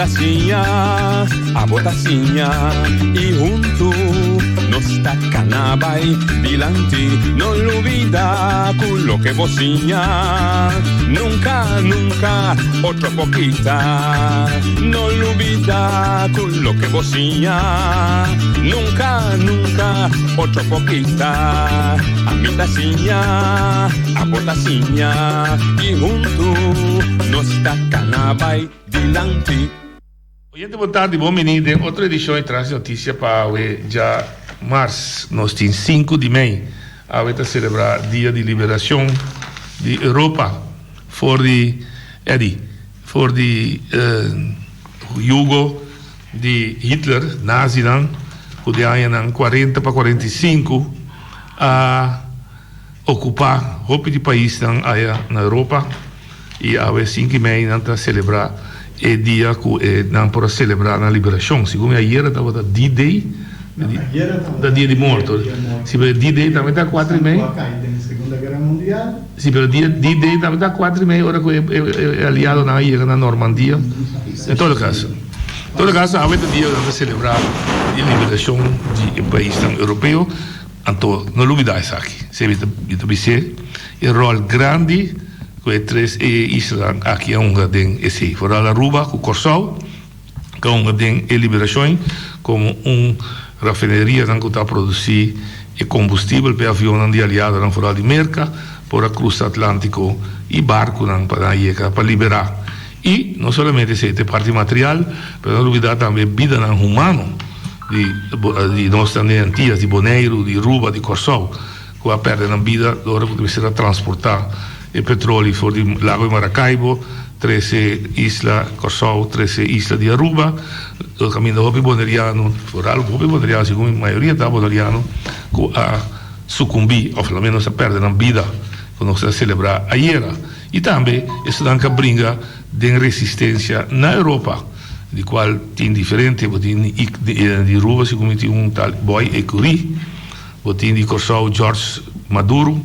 ta siña, abo ta siña y huntu nos ta cana bay dilanti. No lubida cu loke bo siña nunca, nunca otro por kita. No lubida cu loke bo siña nunca, nunca otro por kita. Ami ta siña, abo ta siña y huntu nos ta cana bay dilanti. Oyente bon tardi, bon bini den otro edicion di Tras di Noticia pa awe dja mars. Nos tin sinku di mei. Awe ta celebra dia di liberacion di Europa for di Eddy, for di yugo di Hitler, nazinan, cu den añanan cuarenta pa 45 a ocupa hopi di paisnan aya na Europa. I awe sinku i mei nan ta selebrá e dia ku e nan por a selebrá nan liberashon. Segun mi ayera tabata D-Day, ta dia di morto. Si pero D-Day tambe ta kuater i mei. Si pero dia D-Day tambe ta kuater i mei ora ku e e aliadonan a yega na Normandia. En todo kaso, en todo kaso awe ta dia ku nan ta selebrá e liberashon di e paisnan europeo. Anto no lubidá esaki. Si mi ta bis'é e ròl grandi ku e tres e islanan aki a hunga den esei. Foral Aruba ku Kòrsou ku a hunga den e liberashon komo un rafinerianan ku ta produsí e kombustibel pa e avionnan di aliadonan foral di Merka por a krusa Atlántiko i barkunan pa nan yega pa liberá. I no solamente esei ta e parti material, pero no lubidá tambe bidanan humano di di nosnan den Antias, di Boneiru, di Ruba, di Kòrsou, ku a pèrdè nan bida ora ku ta mester a transportá e petroli for di Lago di Maracaibo trese isla Kòrsou, trese isla di Aruba, kaminda hopi boneriano, foral hopi boneriano, segun mi mayoria ta boneriano, ku a sukumbí òf lo ménos a pèrdè nan bida ku nos a selebrá ayera. I tambe esnan ka bringa den resistencia na Europa, di cual tin diferente, bo tin di Aruba segun mi tin un tal Boy Ecury, bo tin di Corsou George Maduro,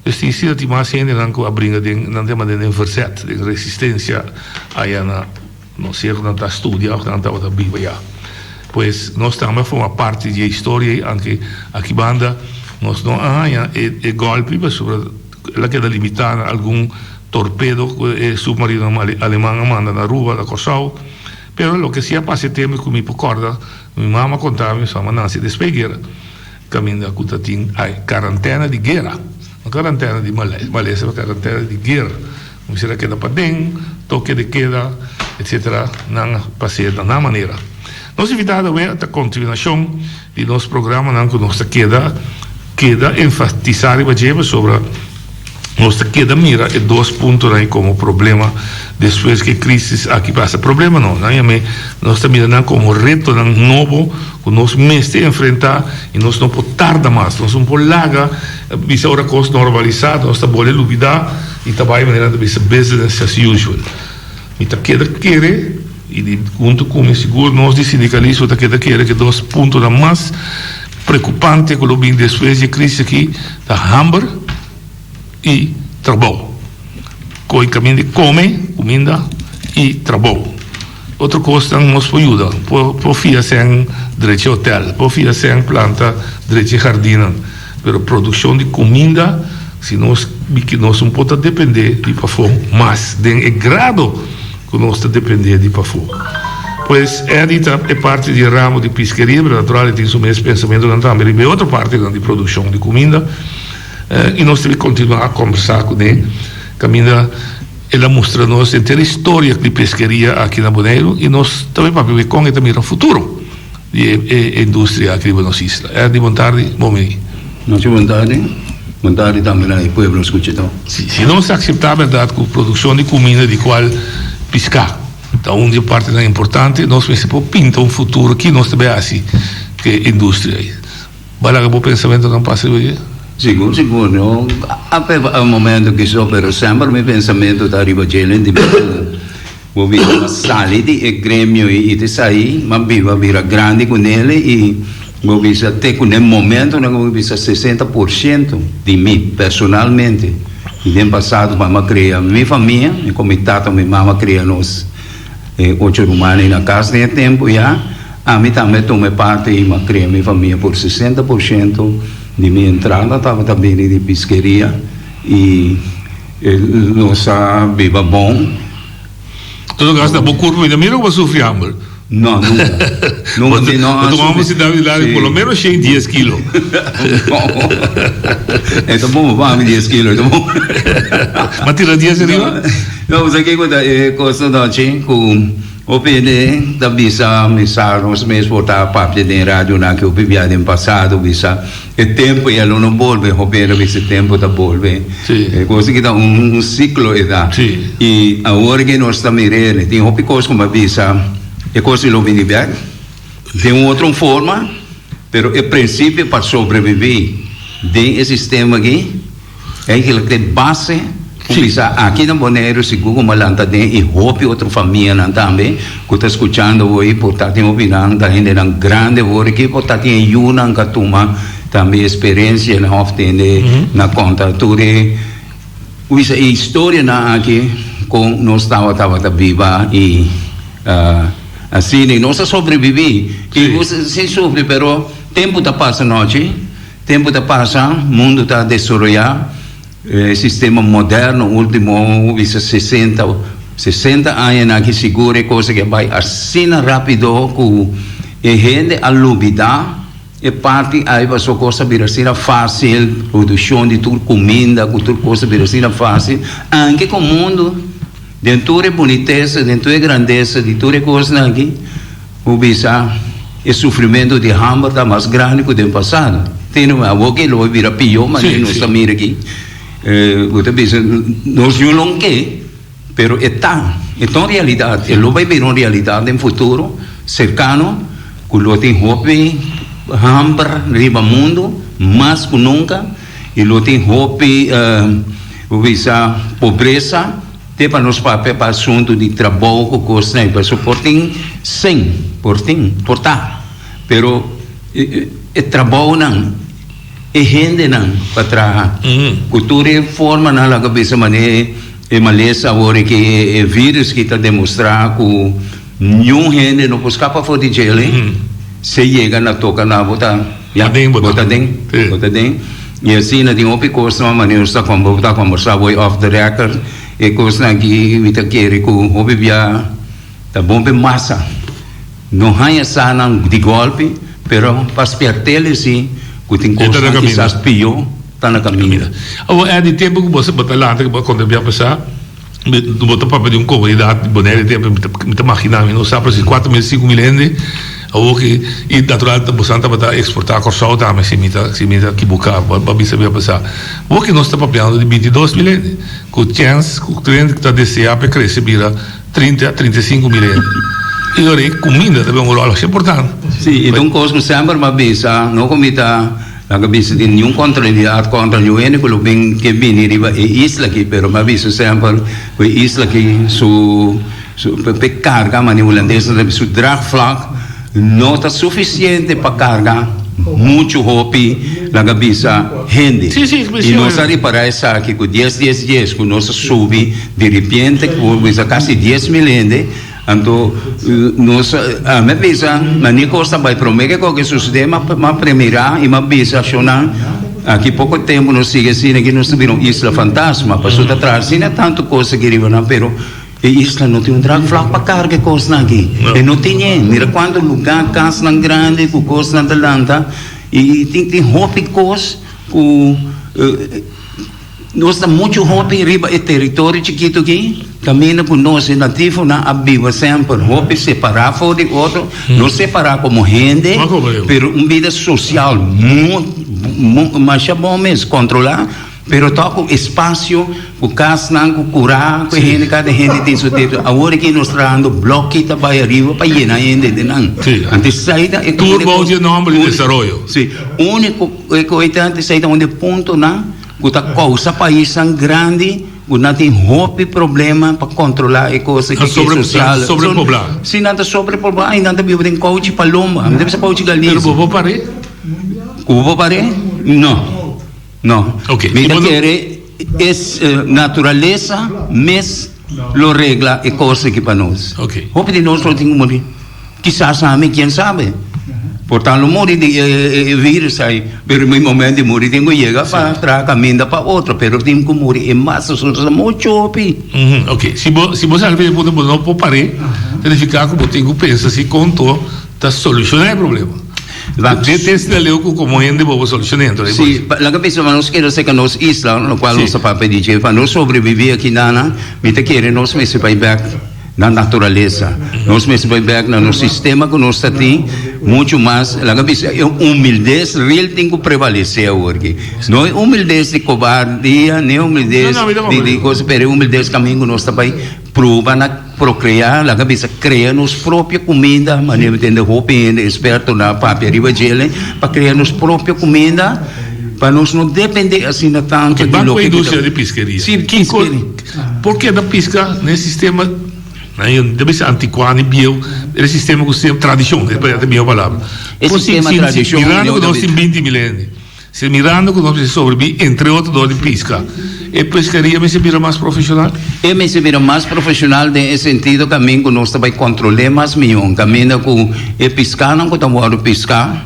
dus tin asina tin mas hendenan cu a bringa den nan tema den verzet, den resistencia aya na. No sea ku nan ta studia òf nan tabata biba ya. Pues nos tambe a forma parti di e historia ei, anke aki banda nos no a haña e e gòlpi pasobra el a keda limitá na algun torpedo ku e submarinonan aleman a manda na Aruba, na Kòrsou. Pero loke si a pasa e tempu ku mi por kòrda, mi mama a konta mi, mi mama nase despues di guera, kaminda ku ta tin ai karantena di guera, no karantena di malesa, pero karantena di guera. Mester a keda paden, toke de keda, etc. Nan a pas'é na nan manera. Nos invitado awe ta kontinuashon di nos programanan ku nos ta keda keda enfatisá riba dje pasobra nos ta keda mira e dos puntonan ei komo problema despues ku e krisis aki pasa. Problema no, nan yam'é nos ta mira nan komo retonan nobo ku nos mester enfrentá i nos no por tarda mas, nos no por laga bisa ora kos normalisá nos ta bole lubidá. I ta bai manera nan ta bisa business as usual. Mi ta keda kere, i di huntu ku mi sigur nos di sindikalismo ta keda kere ku e dos puntonan mas preokupante ku lo bin despues di e krisis aki ta hamber i trabou. Koe kaminda di kome, kuminda, i trabou. Otro kosnan nos por yuda, por fia sèn drecha hotel, por fia sèn planta drecha hardinnan, pero produkshon di kuminda si nos biki nos no por ta dependé di pafó mas den e grado ku nos ta dependé di pafó. Pues Eddy ta e parti di e ramo di piskeria, pero natural e tin su mes pensamentonan tambe riba e otro partinan di produkshon di kuminda i nos debe kontinuá a kombersá kuné kaminda. El a mustra nos henter historia di peskeria aki na Boneiru i nos ta bai papia ku kon e ta mira futuro di e industria aki riba nos isla. Ernie bon tardi, bon bini. Nochi bon tardi. Bon tardi tambe na e pueblo skuchadó. Si si nos akseptá bèrdat ku produkshon di kuminda di kual piská ta un di e partinan importante, nos mester por pinta un futuro ki nos ta bai hasi ku e industria ei. Bo a laga bo pensamentonan pasa riba dje? Sigur, sigur. No a p'e momento kiso, pero semper mi pensamentu ta riba dje. Lenti mi ku bo bira m'a sali di e gremio ei i ta esei m'a biba bira grandi ku nele i bo bisa te ku n'e momentonan ku bo bisa 60% di mi personalmente i den pasado pa m'a kria mi famia, mi ku mi tata, mi mama kria nos. E ocho rumannan ei na kas den e tempu ya. Ami tambe a tuma e parti ei, m'a kria mi famia por 60% di mi entrada tabata bini di piskeria i nos a biba bon. Todo caso ta bo curpa mi ta mira cu bo a sufri hamber. No, nunca. Nunca mi no a sufri. Bo ta un homber si ta di por lo menos shen dies kilo. E ta bon pa mi dies kilo, e ta bon. Ma tira dies ariba? No, bo sa kico ta e cos nochi cu hopi hende ta bisa mi sa nos mes por ta papia den radionan cu hopi bia den pasado bisa E tempo ya lo no bolbe, hopi hende a bisa e tempo ta bolbe. E cos aki ta un ciclo e ta. Y awor ke nos ta mir'e, tin hopi cos cu mi a bisa, e cos lo bini bek den un otro forma, pero e principio pa sobrevivi den e sistema aki, Eigenlijk e base ku bisa aki na Boneiru sigur ku bo lanta den i hopi otro famianan tambe ku ta skuchando bo i por ta tin hopi nan ta hendenan grandi awor aki por ta tin e yunan ka tuma tambe eksperensianan òf tende na konta tur e ku bisa e historianan aki kon nos tabata tabata biba i asina i nos a sobrevivi i sin sufri pero tempu ta pasa nochi. Tempu ta pasa, mundu ta desaroyá, e sistema moderno último bisa sesenta, sesenta añanan aki sigur e kos aki a bai asina rápido ku e hende a lubidá e parti ai pasobra kos a bira asina fásil, produkshon di tur kuminda ku tur kos a bira asina fásil, anke ku mundu den tur e bunitesa, den tur e grandesa di tur e kosnan aki. Bo bisa, E sufrimentu di hamber ta mas grandi ku den pasado. Tene un awor ke lo a bira pió manera nos ta mira aki. Bo ta bisa, nos no lo ke, pero e ta, e ta un realidat. E lo bai bira un realidat den futuro serkano ku lo tin hopi hamber riba mundu mas ku nunka i lo tin hopi, bo bisa, pobresa. Te pa nos papia pa asuntu di trabou ku kosnan ei, pasobra por tin sen, por tin, por ta, pero e trabounan, e hendenan pa traha, ku tur e formanan laga bisa manera e malesa awor aki, e virus ki ta demostrá ku niun hende no por skapa for di djel ei, se yega na toka na bo ta. Ya, bo ta den, bo ta den. I asina tin hopi kosnan manera nos ta bo ta kombersá bo off the record, e kosnan aki mi ta kere ku hopi bia ta bon pa e masa no haña sa nan di gòlpi, pero pa spièrtel si ku tin kosnan kisas pió ta na kaminda. Awor Eddie, tempu ku bo ta lanta ku bo a konta bia pasá. Bo ta papia di un komunidat di Bonaire tempu mi ta magina mi no sa pero si 4000 5000 hende awoki i natural bosan tabata eksportá Kòrsou tambe si mi ta si mi ta kibuká bo a bisa mi a pasá awoki nos ta papiando di 22000 hende ku chèns ku cliente ku ta deseá pa e krese bira 30 a 35000 hende i ora e kuminda ta bira un ròl masha importante. Si i ta un kos ku semper mi a bisa no ku mi ta Nan a bisa tin niun kontralidat kontra niun hende ku lo bin ke bini riba e isla aki, pero mi a bisa semper ku e isla aki su su p'e karga, manera hulandesnan ta bisa, su draagvlak no ta sufisiente pa karga muchu hopi, laga bisa, hende. I nos a ripará esaki ku dies dies dies ku nos a subi diripiente ku bisa kasi 10,000 hende. Anto nos a mi a bisa na ni cos ta bay prome ke koke sucede ma ma premira y ma bisa shownan aki poco tempo nos sigui asina aki nos ta bira un isla fantasma pasobra ta traha asina tanto cos aki riba nan pero e isla no tin un draagvlak pa carga e cosnan aki e no tene mira cuanto lugar casnan grandi cu cosnan ta lanta y tin tin hopi cos cu. Nos ta muchu hopi riba e teritorio chikitu aki, kaminda ku nos e nativonan a biba semper hopi separá for di otro, no separá komo hende, pero un bida sosial masha bon mes kontrolá, pero tòg ku espasio, ku kasnan, ku kurá, ku hende, kada hende tin su teritorio. Awor aki nos trahando blòki ta bai ariba pa yena hende den nan. Anto esei ta e Tur bou di e nòmber di desaroyo. Sí, úniko ku e ta esei ta un di e puntonan. Ku ta kousa paisnan grandi ku nan tin hopi problema pa kontrolá e kos aki sosial. Nan ta sobrepoblá. Si, nan ta sobrepoblá i nan ta biba den kouchi palomba. Mi ta bisa kouchi galina. Pero bo por par'é? Ku bo por par'é? No. No. Oke. Mi ta kere es naturalesa mes. lo regla e kos aki pa nos. Hopi di nos lo tin ku muri. Kisas ami, kien sabe. Por ta lo muri di e virus ai, pero mi momento di muri tin ku yega pa traha kaminda pa otro, pero tin ku muri e masa so ta muchu hopi. Ok, si bo si bo sali pa e punto bo no por par'é, ta nifiká ku bo tin ku pensa si konto ta solushoná e problema. Dje test di aleu ku komo hende bo por solushoná enton. Si, laga bisa pa nos keda serka nos isla, lokual nos ta papia di dje, pa nos sobreviví aki nana, mi ta kere nos mester bai bèk na naturalesa. Nos mester bai bèk na nos sistema ku nos ta tin muchu mas, laga bisa e humildes real tin ku prevalesé awor aki. No e humildes di kobardia, ni e humildes di cosa, pero e humildes kaminda ku nos ta bai pruba na prokreá, laga bisa krea nos propio kuminda, manera mi tende hopi hende espertonan papia riba djele, pa krea nos propio kuminda, pa nos no dependé asina tantu di loke ku ta. Di piskeria. Sí, piskeria. Por keda piska den e sistema, nan ta bisa antikuá ni bieu, pero e sistema ku semper, tradishon, e ta mihó palabra. E sistema tradishon. Mirando ku nos tin binti mil hende. Si mirando ku nos mester sobrebí entre otro dor di piska, e peskeria mester bira mas profeshonal? E mester bira mas profeshonal den e sentido kamin ku nos ta bai kontrol'é mas mihó, kaminda ku e piskanan ku ta wòrdu piská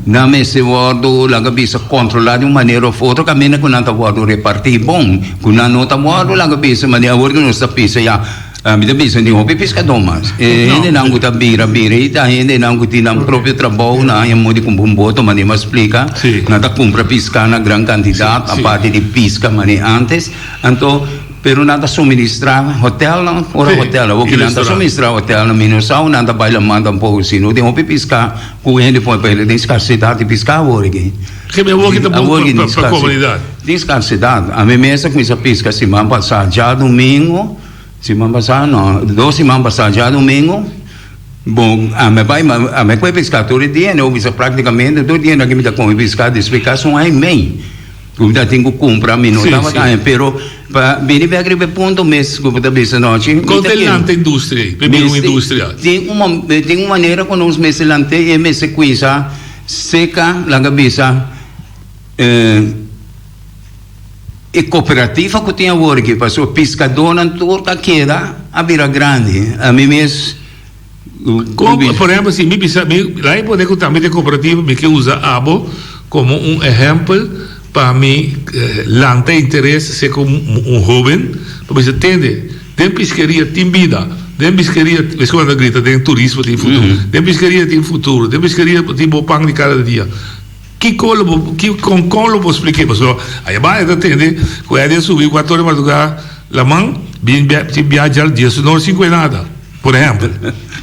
nan mester wòrdu laga bisa kontrolá di un manera òf otro kaminda ku nan ta wòrdu repartí bon, ku nan no ta wòrdu laga bisa manera awor ku nos ta pisa ya. Mi ta bisa tin hopi piskadó mas. E hendenan ku ta bira bira ei ta hendenan ku tin nan propio trabou, nan haña moda di kumpra un boto, manera mi a splika. Nan ta kumpra piská na gran kantidat, aparte di piska manera ántes. Anto, pero nan ta suministrá hotèlnan, ora hotèl, awor ki nan ta suministrá hotèlnan, mi no sa ku nan ta bai laman tampoko, sino tin hopi piská ku hende pone pa hende tin skarsidat di piská awor aki. Awor ki ta bon pa komunidat. Tin skarsidat. Ami mes a kuminsá piska siman pasá, djadumingu. Siman pasá no, dos siman pasá djadumingu, bon ami a bai ami a kue piská tur e dia, no bisa práktikamente tur dia mi ta kome piská despues kasi un aña i mei ku mi ta tin ku kumpra mi no tabata haña pero pa bini bèk riba e punto mes ku bo ta bisa nochi mi ta kere lanta industria ei, pa bira un industria. Tin un tin un manera ku nos mester lant'é e mester kuinsa seka laga bisa. E kooperativa ku tin awor aki pasobra piskadónan tur ta keda a bira grandi. Ami mes. Kon, por ehèmpel, si mi bisa mi laga pone ku tambe den kooperativa mi ke usa abo komo un ehèmpel pa mi lanta interes serka un hóben pa bisa tende den piskeria tin bida, den piskeria es ku nan ta grita den turismo tin futuro, den piskeria tin futuro, den piskeria tin bo pan di kada dia. Kiko lo bo, ki, kon, kon lo bo splik'é? Pasobra aya bai e ta tende ku Eddie a subi kuater ora di madrugá laman, bin bia, tin bia djal dies un ora sin kue nada, por ehèmpel.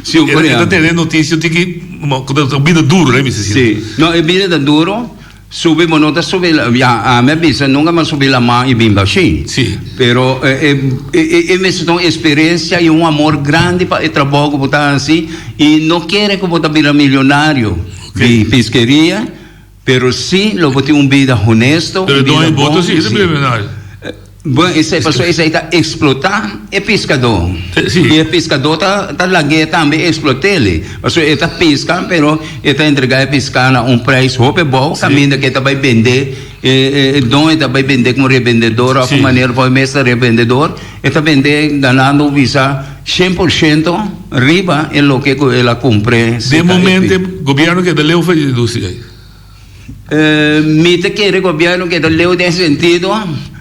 Sí, por E ta tende notisia tin ki, ku ta bida duru, lei bisa asina. Sí. No, e bida ta duru, subi bo no ta subi, ya, ami a bisa nunka mi a subi laman i bin bashí. Sí. Pero e, e, e mester ta un eksperensia i un amor grandi pa e trabou ku bo ta hasi i no kere ku bo ta bira milionario. Di piskeria, pero si lo bo tin un bida honesto, un bida bon. Bueno, esei pasobra esei ta eksplotá e piskadó. I e piskadó ta ta lag'é tambe eksplot'é. Pasobra e ta piska, pero e ta entregá e piská na un preis hopi abou, kaminda ku e ta bai bendé e don e ta bai bendé komo rebendedor òf un manera ku e mes ta rebendedor, e ta bendé ganando bisa. Shen por shento riba e loke ku el a kumpr'é. Den momente gobierno keda leu for di industria ei? Mi ta kere gobierno keda leu den sentido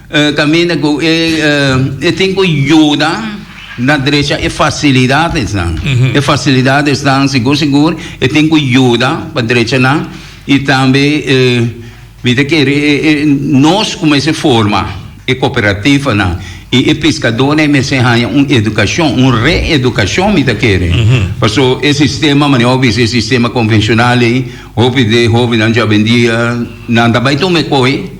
kaminda ku e tin ku yuda na drecha e fasilidatesnan. E fasilidatesnan sigur sigur e tin ku yuda pa drecha nan i tambe Mi ta kere e nos ku mester forma e kooperativanan i e piskadónan e mester haña un edukashon, un reedukashon mi ta kere. Paso e sistema manera bo bisa e sistema konvenshonal ei hopi di e hóbennan djawendia nan ta bai tuma e koi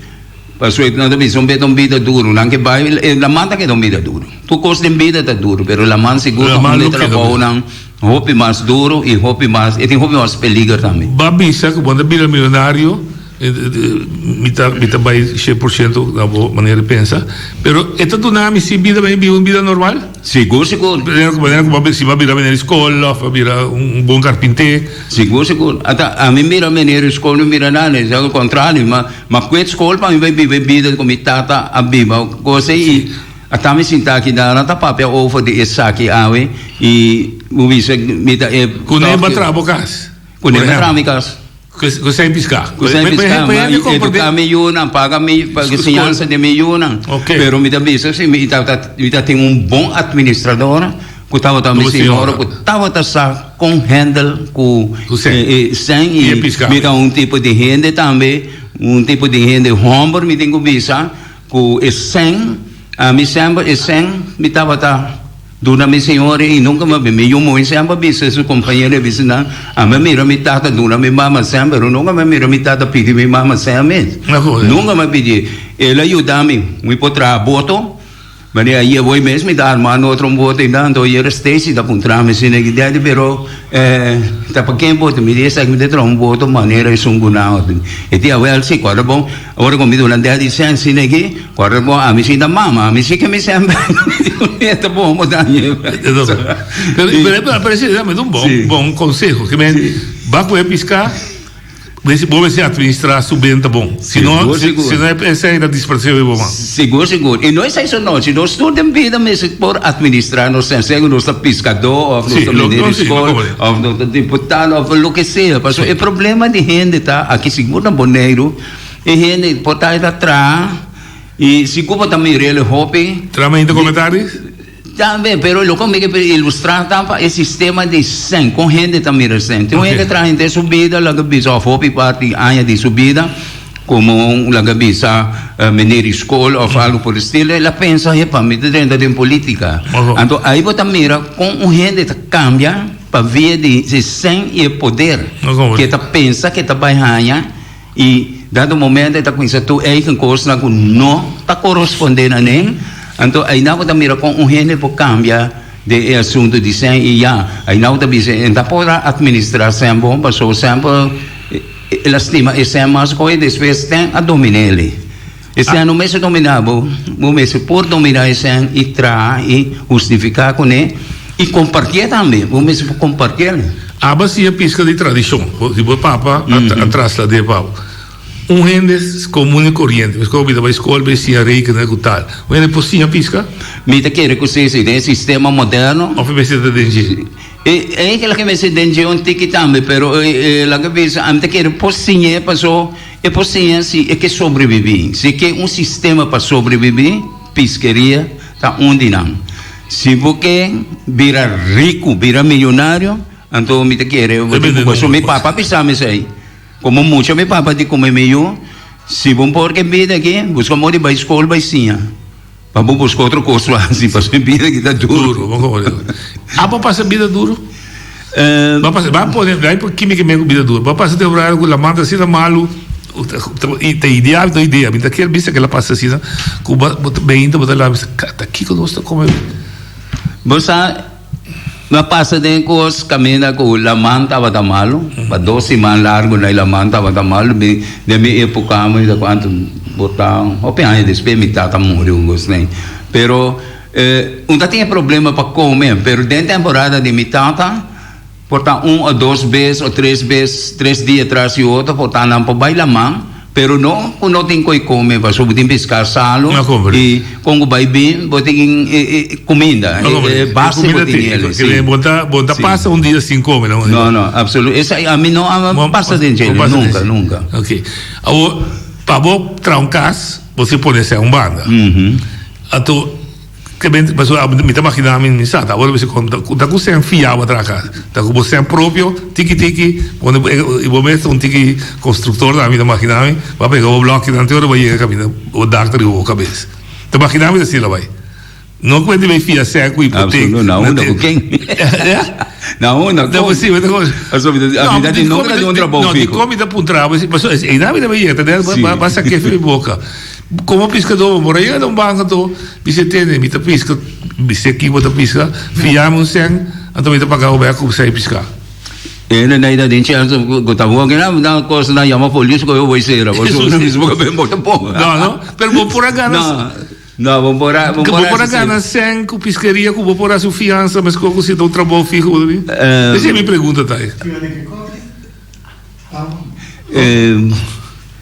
paso nan ta bisa un beta un bida duru nan ke bai e laman ta keda un bida duru. Tur kos den bida ta duru pero laman sigur ta un di trabounan Hopi mas duro y hopi mas, e tin hopi mas peliger tambe. Bo a bisa cu bo no ta bira milonario, mi ta mi ta bay 100% na bo manera di pensa, pero e ta duna mi si bida pa mi biba un bida normal? Sigur sigur. Manera cu bo si bo a bira meneer di scol of a bira un bon carpinter. Sigur sigur. Ata ami mira meneer di scol no mira nada, es al contrario, ma ma cu e scol pa mi bay biba e bida cu mi tata a biba, cosa y. Ata mi sinta aki nan ta papia over di esaki awe y bo bisa mi ta e. Cu ne ba traha bo cas? Cu ne ba traha mi cas. Cu sey pisca. Cu sey pisca, ma educa mi yunan, paga mi enseñansa di mi yunan. Pero mi ta bisa si mi tabata mi ta tin un bon administrador cu tabata mi señora cu tabata sa con handle cu e sey y mi ta un tipo di hende tambe, un tipo di hende homber mi tin cu bisa. Ku e sèn, ami semper e sèn mi tabata duna mi señor i nunka mi a bin. Mi yu muhé semper a bisa su kompañero a bisa nan, ami a mira mi tata duna mi mama sèn, pero nunka mi a mira mi tata pidi mi mama sèn mes. Nunka mi a pidi. El a yuda mi, mi por traha boto. Manera ayer hoy mes mi ta armando otro un bote y anto ayer Stacy ta puntra mi si neki daddy pero ta pa ken bote mi di esaki mi ta traha un boto manera esun ku nan e di awel si kòrda bon ora ku mi duna daddy sèn si neki kòrda bon ami si ta mama ami si ke mi sèn bèk ta bon bo ta haña pero pero ese ta un bon bon conseho ke men ba ku e piska. Bo mester administrá su benta bon. Si no, si no esei ta dispersio di bo man. Sigur, sigur. I no esei so no. Si nos tur den bida mester por administrá nos sèn, sea ku nos ta piskadó òf nos ta meneer di skol òf nos ta diputado òf loke sea. Pasobra e problema di hende ta aki sigur na Boneiru, e hende por ta e ta traha i sigur bo ta mira el hopi. Traha mainta kome tardi? Tambe, pero loke mi ke ilustrá ta pa e sistema di sèn, kon hende ta mira sèn. Tin un hende traha henter su bida, laga bisa, òf hopi parti aña di su bida, komo un, laga bisa, meneer di skol òf algu por estilo, el a pensa, hepa, mi ta drenta den polítika. Anto ahí bo ta mira kon un hende ta kambia pa via di e sèn i e poder ke e ta pensa ke e ta bai haña. I dado momento e ta kuminsá tur eigen kosnan ku no ta korespondé na nan, anto einan bo ta mira kon un hende por kambia den e asuntu di sèn i ya, einan bo ta bisa e ta por a atministrá sèn bon pasobra semper el a stima e sèn mas ku e despues sèn a dominá el. E sèn no mester dominá bo, bo mester por dominá e sèn i traha i hustifiká kuné i kompartié tambe, bo mester por kompartié. Aba siña piska di tradishon, di bo papa a traslad'é pa bo. Un hende komun i koriente, meskos bo ta bai skol bai siña rekenen ku tal, un hende por siña piska? Mi ta kere ku si, si den e sistema moderno. Òf e mester ta den dje? E eigenlijk e mester den dje un tiki tambe, pero laga bisa, ami ta kere por siñ'é paso e por siña si e ke sobrebibí. Si e ke un sistema pa sobrebibí, piskeria ta un di nan. Si bo ke bira riku, bira miyonario, anto mi ta kere bo tin ku pasobra mi papa a bisa mi esei. Komo mucha mi papa di kume mi yu, si bo por ke bida aki, buska moda di bai skol bai siña. Pa bo buska otro kos pa hasi, pasobra e bida aki ta duru. Duru, bo komo duru. Abo pasa bida duru? Bo a pasa, bo a pone, dai por kimi ke men ku bida duru. Bo a pasa temporada ku laman ta asina malu, ta ideal, ta idea. Mi ta kier bisa ke la pasa asina, ku bo ta beinta bo ta laga bisa, ta kiko nos ta kome? Bo sa, mi a pasa den kos kaminda ku laman tabata malu, pa dos siman largu na e laman tabata malu. Mi, den mi epoka mi ta kuantu bo ta hopi aña despues mi tata muri un kos nei. Pero un ta tin e problema pa kome, pero den temporada di mi tata por ta un o dos bes o tres bes, tres dia tras di otro por ta nan por bai laman, pero no ku no tin koi kome pasobra bo tin piska salu i kon ku bai bin bo tin kuminda, e base bo tin el. Si. Bo ta bo ta pasa un dia sin kome no? No no absolu esei ami no a pasa den dje nunka nunka. Ok awor pa bo traha un kas bo tin pone esei un banda. Anto ke men pasobra mi ta magina mi mi sa ta awor mester konta ku ta ku sèn fiá bo a traha kas ta ku bo sèn propio tiki tiki pone i bo mes ta un tiki konstruktor tambe mi ta magina mi bo a pega bo blòkinan te ora bo a yega kaminda bo dak ta riba bo kabes ta magina mi ta asina bai no ku hende bai fia sèn ku hipotek Absoluut na unda ku ken na unda kon pasobra mi ta tin nunka ta tin un trabou fiho no dikon mi ta puntra bo pasobra einan mi ta bai yega ta bo a sak'é for di boka. Komo piskadó bo por a yega na un banko anto bis'é tene mi ta piska, bis'é ki bo ta piska, fia mi un sèn anto mi ta paga bo bèk ku sèn piska. E na na den chèns ku ta bo kina nan kos nan yama polis ku yo bai sera pasobra nan bisa bo ka bo ta ponga. No no, pero bo por a gana. No, no bo por a bo por a gana sèn ku piskeria ku bo por hasi un fiansa meskos ku si ta un trabou fiho bo ta bin? Esei mi pregunta ta.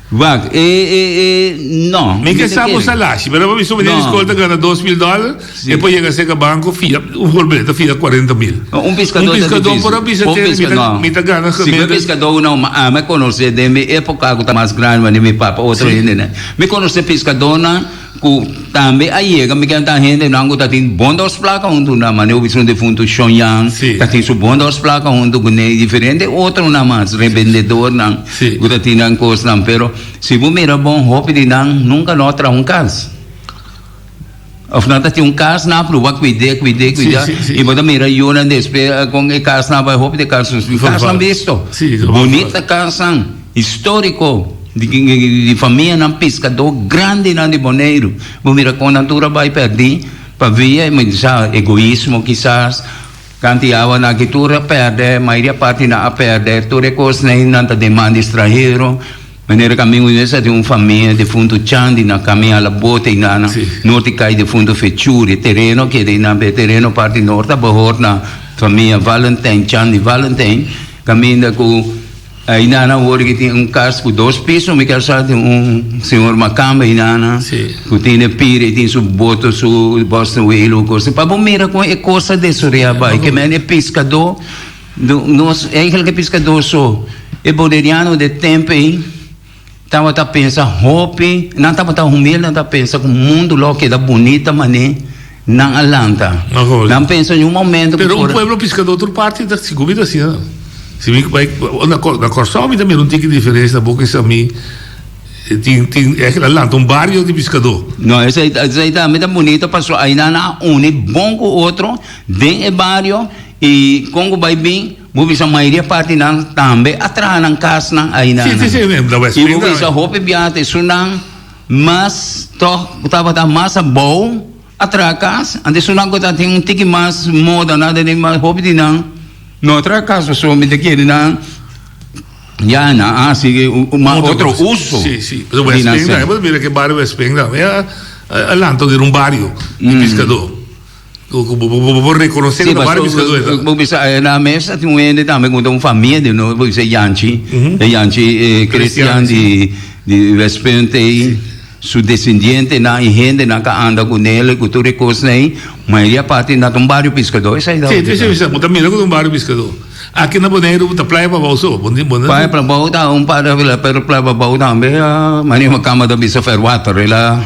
Wak, e, e, e, no. Mi ke sa bo salashi, pero bo bisa mi den skol ta gana 2000 dollar, e por yega serka banko fia, un voorbeeld, ta fia 40.000. Un piskadó Un ta piskadó difícil. por a bisa Un te, mi piska, ta, no. mi ta gana Si mi gemiddeld. piskadó no, ma ami konosé den mi époka ku ta mas grandi manera mi papa otro hendenan. Mi konosé piskadónan Ku tambe a yega mi kenta hendenan ku ta tin bon dos plaka huntu nan, manera ku un defuntu Shon Yang ta tin su bon dos plaka huntu ku ne i diferente otronan mas, rebendedornan ku ta tin nan kosnan. Pero si bo mira bon hopi di nan nunka no a traha un kas. Of nan ta tin un kas nan a pruba kuid'é, kuid'é, kuid'é i bo ta mira yunan despues kon e kasnan a bai hopi di kas, kasnan bisto, bunita kasnan. Históriko di famianan piskadó grandinan di Boneiru. Bo mira kon nan tur a bai pèrdí pa via mi sa egoismo kisas. Kanti awa nan aki tur a pèrdè, mayoria parti nan a pèrdè. Tur e kosnan ei nan ta den man di stranhero. Manera ku ami mester tin un famia defuntu Chandi na kami ala bote ei nan norti kai defuntu Fechuri. E tereno a keda ei nan, pero e tereno parti nort a behort na famia Valentijn, Chandi Valentijn, kaminda ku. Ainana awor ki tin un kas ku dos piso mi kier sa tin un señor makamba ainana ku tin e pira i tin su boto su Boston whale un kos pa bo mira kon e kos a desorea bai ke men e piskadó nos eigenlijk e piskadó so e boneriano de tempo ei Tabata pensa hopi, nan tabata humilde, nan tabata pensa ku mundu lo a keda bunita manera nan a lanta. Nan pensa niun momento ku Pero un por. pueblo piskadó tur parti ta sigur mi ta asina. Si mi bai na Kòrsou mi ta mira un tiki diferensia bo kisa mi tin tin a lanta un bario di piskadó. No, esei esei tambe ta bunito pasobra ai nan a uni bon ku otro den e bario i kon ku bai bin. Bo bisa mayoria parti nan tambe a traha nan kasnan ainan. Sí, sí, sí, na West I bo Spring bisa tambe. hopi biaha ta esunnan mas tòg ku tabata mas abou a traha kas, anto esunnan ku tabatin un tiki mas moda nan ta mas hopi di nan no a traha kas pasobra mi ta kere nan ya nan a hasi un mas otro uso Sí, sí. Pasobra di West nan Spring sèn. tambe, bo ta mira ke bario West Spring tambe a lanta den un bario di piskadó. Bo por rekonosé ku ta bario piskadó e ta. Bo bisa na mesa tin un hende tambe ku ta un famia di nos, bo bisa Yanchi, e Yanchi Christian di Westpunt ei, su desendientenan i hendenan ka anda ku nel ku tur e kosnan ei, mayoria parti nan ta un bario piskadó, esei ta. Sí, esei bisa, bo ta mira ku ta un bario piskadó. Aki na Boneiru ta Playa Pabou so. Bo bo Playa Pabou ta un par pero Playa Pabou tambe manera mi kama ta bisa verwater el a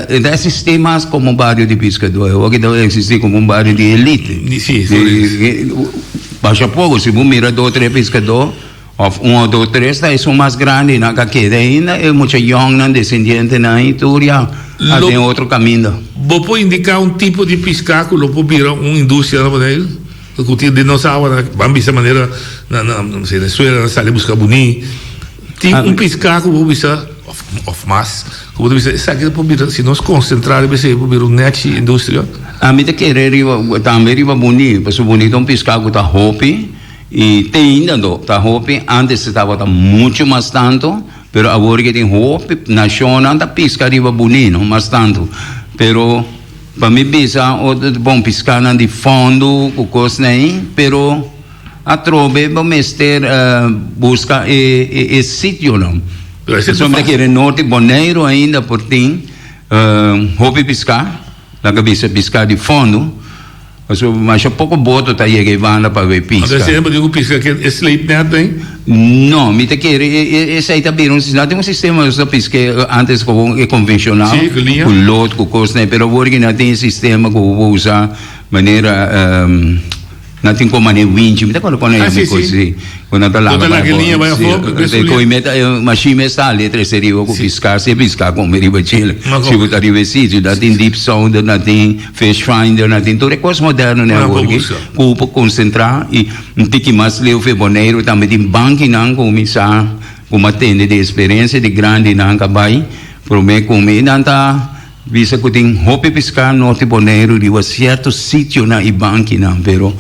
e ta existi mas como bario di piskadó awor ki ta existi como un bario di elite. Si, Basha poko si bo mira dos tres piskadó of un o dos tres ta esun mas grandi nan ka keda ainda e mucha yòngnan desendientenan i tur ya a den otro kaminda. Bo por indiká un tipo di piská ku lo por bira un industria na Boneiru? Ku tin den nos awa nan ban bisa manera na na Venezuela nan sali buska buní. Tin un piská ku bo bisa òf òf mas ku bo ta bisa esaki ta por bira si nos konsentrá riba esei por bira un nèchi industria. Ami ta kere riba tambe riba buní pasobra buní ta un piská ku ta hopi i te ainda anto ta hopi antes e tabata muchu mas tantu pero awor ke tin hopi nashonnan ta piska riba buní no mas tantu pero. Pa mi bisa otro bon piscanan di fondo cu cosnan ayi, pero atrobe bo mester busca e sitionan. Pasobra mi ta kere norte Boneiru ainda por tin hopi pisca, laga bisa pisca di fondo. Pasobra masha poko boto ta yega e banda pa bay pisca. Anto esei bo tin ku pisca ke e sleep net den? No, mi ta kere esei ta bira un sistema. Tin un sistema nos ta pisca antes ku e konvenshonal. Si, ku liña. Ku lot, ku kosnan. Pero awor ki nan tin e sistema ku bo usa manera nan tin kon manera winchi. Mi ta akorda kon nan yama e kos si. Ku nan ta laga bai afó. Si, ku e meta e mashin mes ta halia trese riba ku pisca. Si e pisca kome riba chile. Si bo ta riba e sitio. Nan tin deep sounder, nan tin. Fish finder nan tin tur e kos moderno den awor aki ku por konsentrá i un tiki mas leu fe Boneiru tambe tin bankinan ku mi sa ku mi a tende di eksperensia di grandinan ka bai promé ku mi nan ta bisa ku tin hopi piská norte Boneiru riba sierto sitionan i bankinan pero.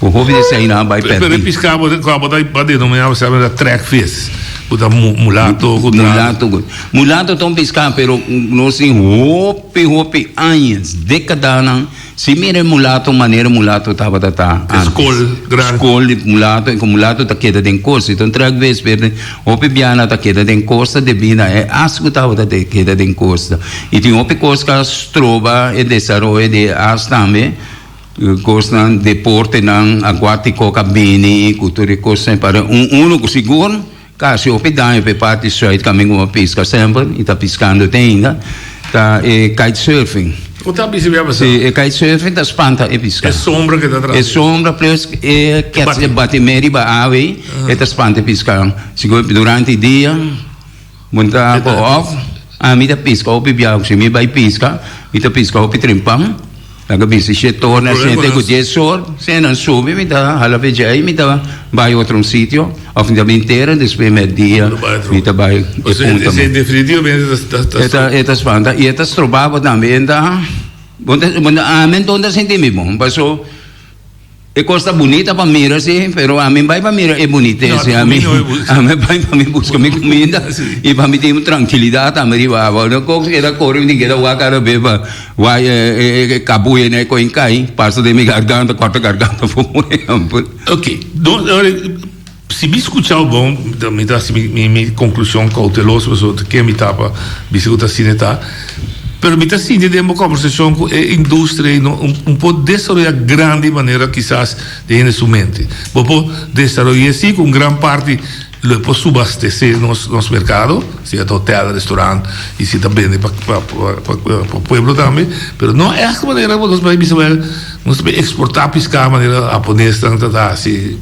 Ku hopi di eseinan a bai Pero e pèrdí. piská bo ku abo ta a denominá bo sa trekvis, ku ta mulato ku ta. Mulato ku mulato ta un piská pero nos tin hopi hopi añas, dékadanan si mira e mulato manera mulato tabata ta E antes. skol grandi. Skol di mulato i ku mulato ta keda den kosta. I ta un trekvis pero hopi biaha ta keda den kosta debí na e as ku tabata keda den kosta. I tin hopi kos ku a stroba e desaroyo di e as tambe. Kosnan, deportenan akuátiko ka bini ku tur e kosnan para un uno ku sigur kasi hopi daño pa e parti sùit kaminda ku a piska semper i ta piskando te ainda ta e kitesurfing. Ku ta bisa bia pasá? Si, e kitesurfing ta spanta e piska. E sombra ke ta tras. E sombra plus e kets e bati riba awa ei e ta spanta e piska. Sigur durante dia. Bo ta ku òf ami ta piska hopi biaha ku si mi bai piska mi ta piska hopi trimpan laga bisa shete or na shete ku dies or si nan subi mi ta hala fecha ei mi ta bai otro un sitio òf mi ta bin tera despues mèrdia mi ta bai e punta e ta spanta i e ta stroba bo tambe e ta bo ta ami anto ta sinti mi bon paso. E kos ta bunita pa mira si, pero ami bai pa mira e bunitez, ami ami bai pa mi buska mi kuminda i pa mi tin un trankilidat tambe riba awa. No kos keda kore mi tin keda wak kada bes pa wak e kabuya na e koin kai pasa den mi garganta kòrta garganta for un ehèmpel. Ok, Si mi scucha bo bon, mi ta haci mi conclusion cauteloso pasobra ta ken mi ta pa bisa cu ta asina e ta. Pero mi ta sinti den bo conversacion cu e industria ei no un por desaroya grandi manera kisas den hende su mente. Bo por desaroya si cu un gran parti lo e por subastece nos mercado, sea ta hotel, restaurant y si ta bende pa pueblo tambe, pero no echt manera cu nos bay bisa wel nos ta bay exporta pisca manera haponesnan ta haci.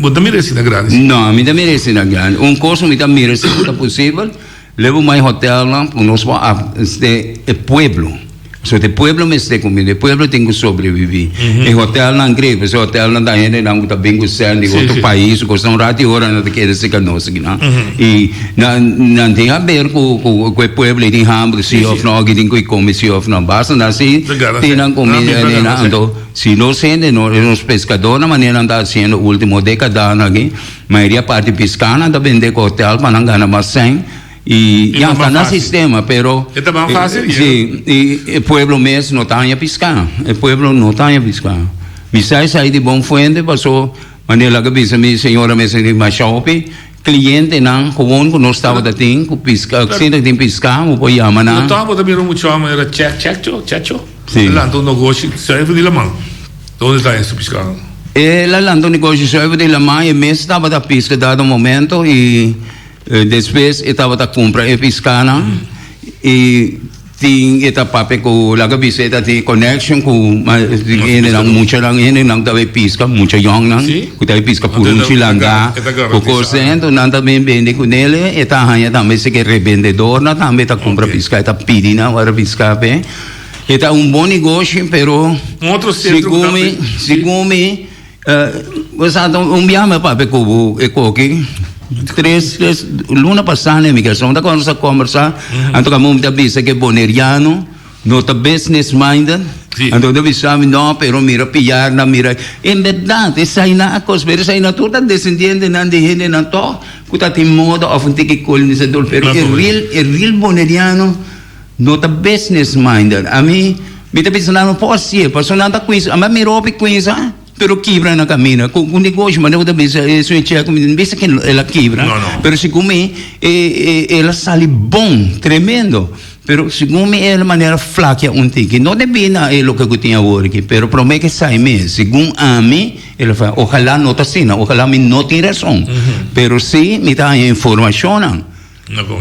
Bo ta mira esina grandi? No, mi ta mira esina grandi. Un kos ku mi ta mira si ta posibel, leba mai hotelnan ku nos por abastesé e pueblo. Pasobra e pueblo mester kuminda, e pueblo tin ku sobreviví. E hotelnan grei, pasobra e hotelnan ta hendenan ku ta bin ku sèn di otro pais, ku kosnan un ratu i ora nan ta keda serka nos akinan. I nan nan tin haber ku ku e pueblo ei tin hamber si òf no, òf tin ku kome si òf no. Basta nan si tin nan kuminda einan. Anto. Si nos hende, nos pescadornan manera nan ta haciendo ultimo decadanan aki, mayoria parti piscanan ta bende cu hotel pa nan gana mas cen y ya ta nan sistema pero E ta ban facil y si y e pueblo mes no ta haña pisca, e pueblo no ta haña pisca. Mi sa esai di bon fuente paso manera laga bisa mi señora mes di masha hopi clientenan gewoon cu nos tabata tin cu pisca, sinta tin pisca bo por yama nan. Pero toch bo ta mira un muchacho manera Checho, Checho, Checho? Sí. El a lanta un negoshi zuiver di laman. Donde ta su piscado? El a lanta un negoshi zuiver di laman. E mes tabata pisca dado momento y despues e tabata cumpra e piscanan y tin e ta papia cu laga bisa e ta tin connection cu hendenan muchanan hendenan ta bay pisca mucha yongnan cu ta bay pisca purunchi landa cu cos ento nan ta bin bende cu nele e ta haya tambe si ke rebendedornan tambe ta cumpra pisca e ta pidi nan ora pisca pe. E ta un bon negoshi, pero Un otro centro segun mi, segun mi, bo sa ta un biaha mi a papia ku bo e koki tres tres luna pasá na emigracion ta cuando nos a combersa, anto kamo mi ta bisa ke boneriano no ta business minded, anto mi ta bisa mi no, pero mira piarnan, mira, en berdad esai nan a kos, pero esai nan tur ta descendientenan di hendenan tog ku ta tin moda of un tiki colonisador, pero e real e real boneriano. No ta business minded. Ami mi ta bisa nan no por hacié pasobra nan ta cuinsa. Ami a mira hopi cuinsa pero kibra na camina. Cu cu negoshi manera bo ta bisa esun e check mi no bisa ke el a kibra pero segun mi e el a sali bon tremendo pero segun mi el manera flakia un tiki no debi na e loke cu tin awor aki pero prome ke sai mes segun ami el a fala ojalá no ta asina ojalá mi no tin razon pero si mi ta haña informacionnan.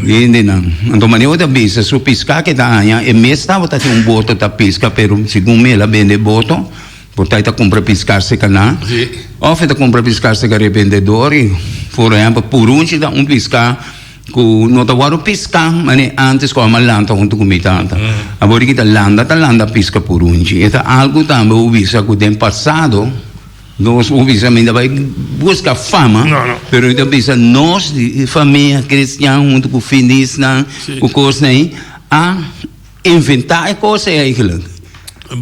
Hendenan. Anto manera bo ta bisa su piská ke ta haña, e mes tabata tin un boto ta piska, pero segun mi el a bende e boto, por ta e ta kumpra piská serka nan, òf e ta kumpra piská serka rebendedor i por ehèmpel purunchi ta un piská ku no ta wòrdu piská manera ántes ku a lanta huntu ku mi tata. Awor ki ta landa ta landa piska purunchi. E ta algu tambe bo bisa ku den pasado. Nos por bisa mi ta bai buska fama, pero mi ta bisa nos di famia cristian hunto cu finisnan, cu cosnan ei, a inventa e cos ei eigenlijk.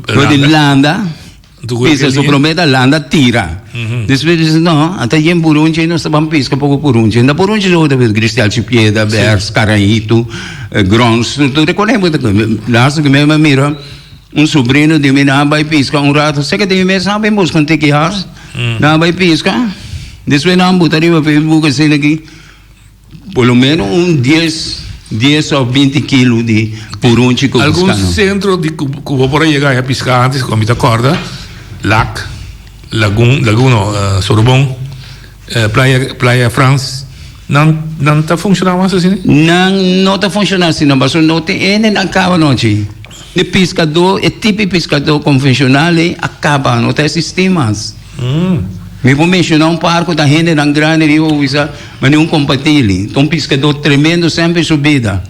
Door di landa. Pisa su promé ta landa tira. Despues bisa no, ata yen purunchi nos ta ban pisca poko purunchi. Na purunchi so ta bisa gristel su piedra, bers, carahitu, grons, tur e kos bo ta kome. Laatste ku mi a mira un sobrino di mi nan a bai pisca un rato, seke di mi mes nan a bin buska un tiki has, nan a bai pisca, despues nan a buta riba Facebook asina aki. Por lo menos un dies, dies of binti kilo di purunchi ku Algun piskano. sentro di ku ku bo por a yega a piska antes ku mi ta kòrda, Lac, Lagun, Lagun no, Sorobon, Playa, Playa Frans, nan nan ta funshoná mas asina? Nan no ta funshoná asina pasobra no tin hende nan kaba nochi. E piskadó, e tipo di piskadó konvenshonal ei a kaba, no ta eksistí mas. Mi por menshoná un par ku ta hendenan grandi riba bo bisa manera un kompatili. Ta un piskadó tremendo semper su bida.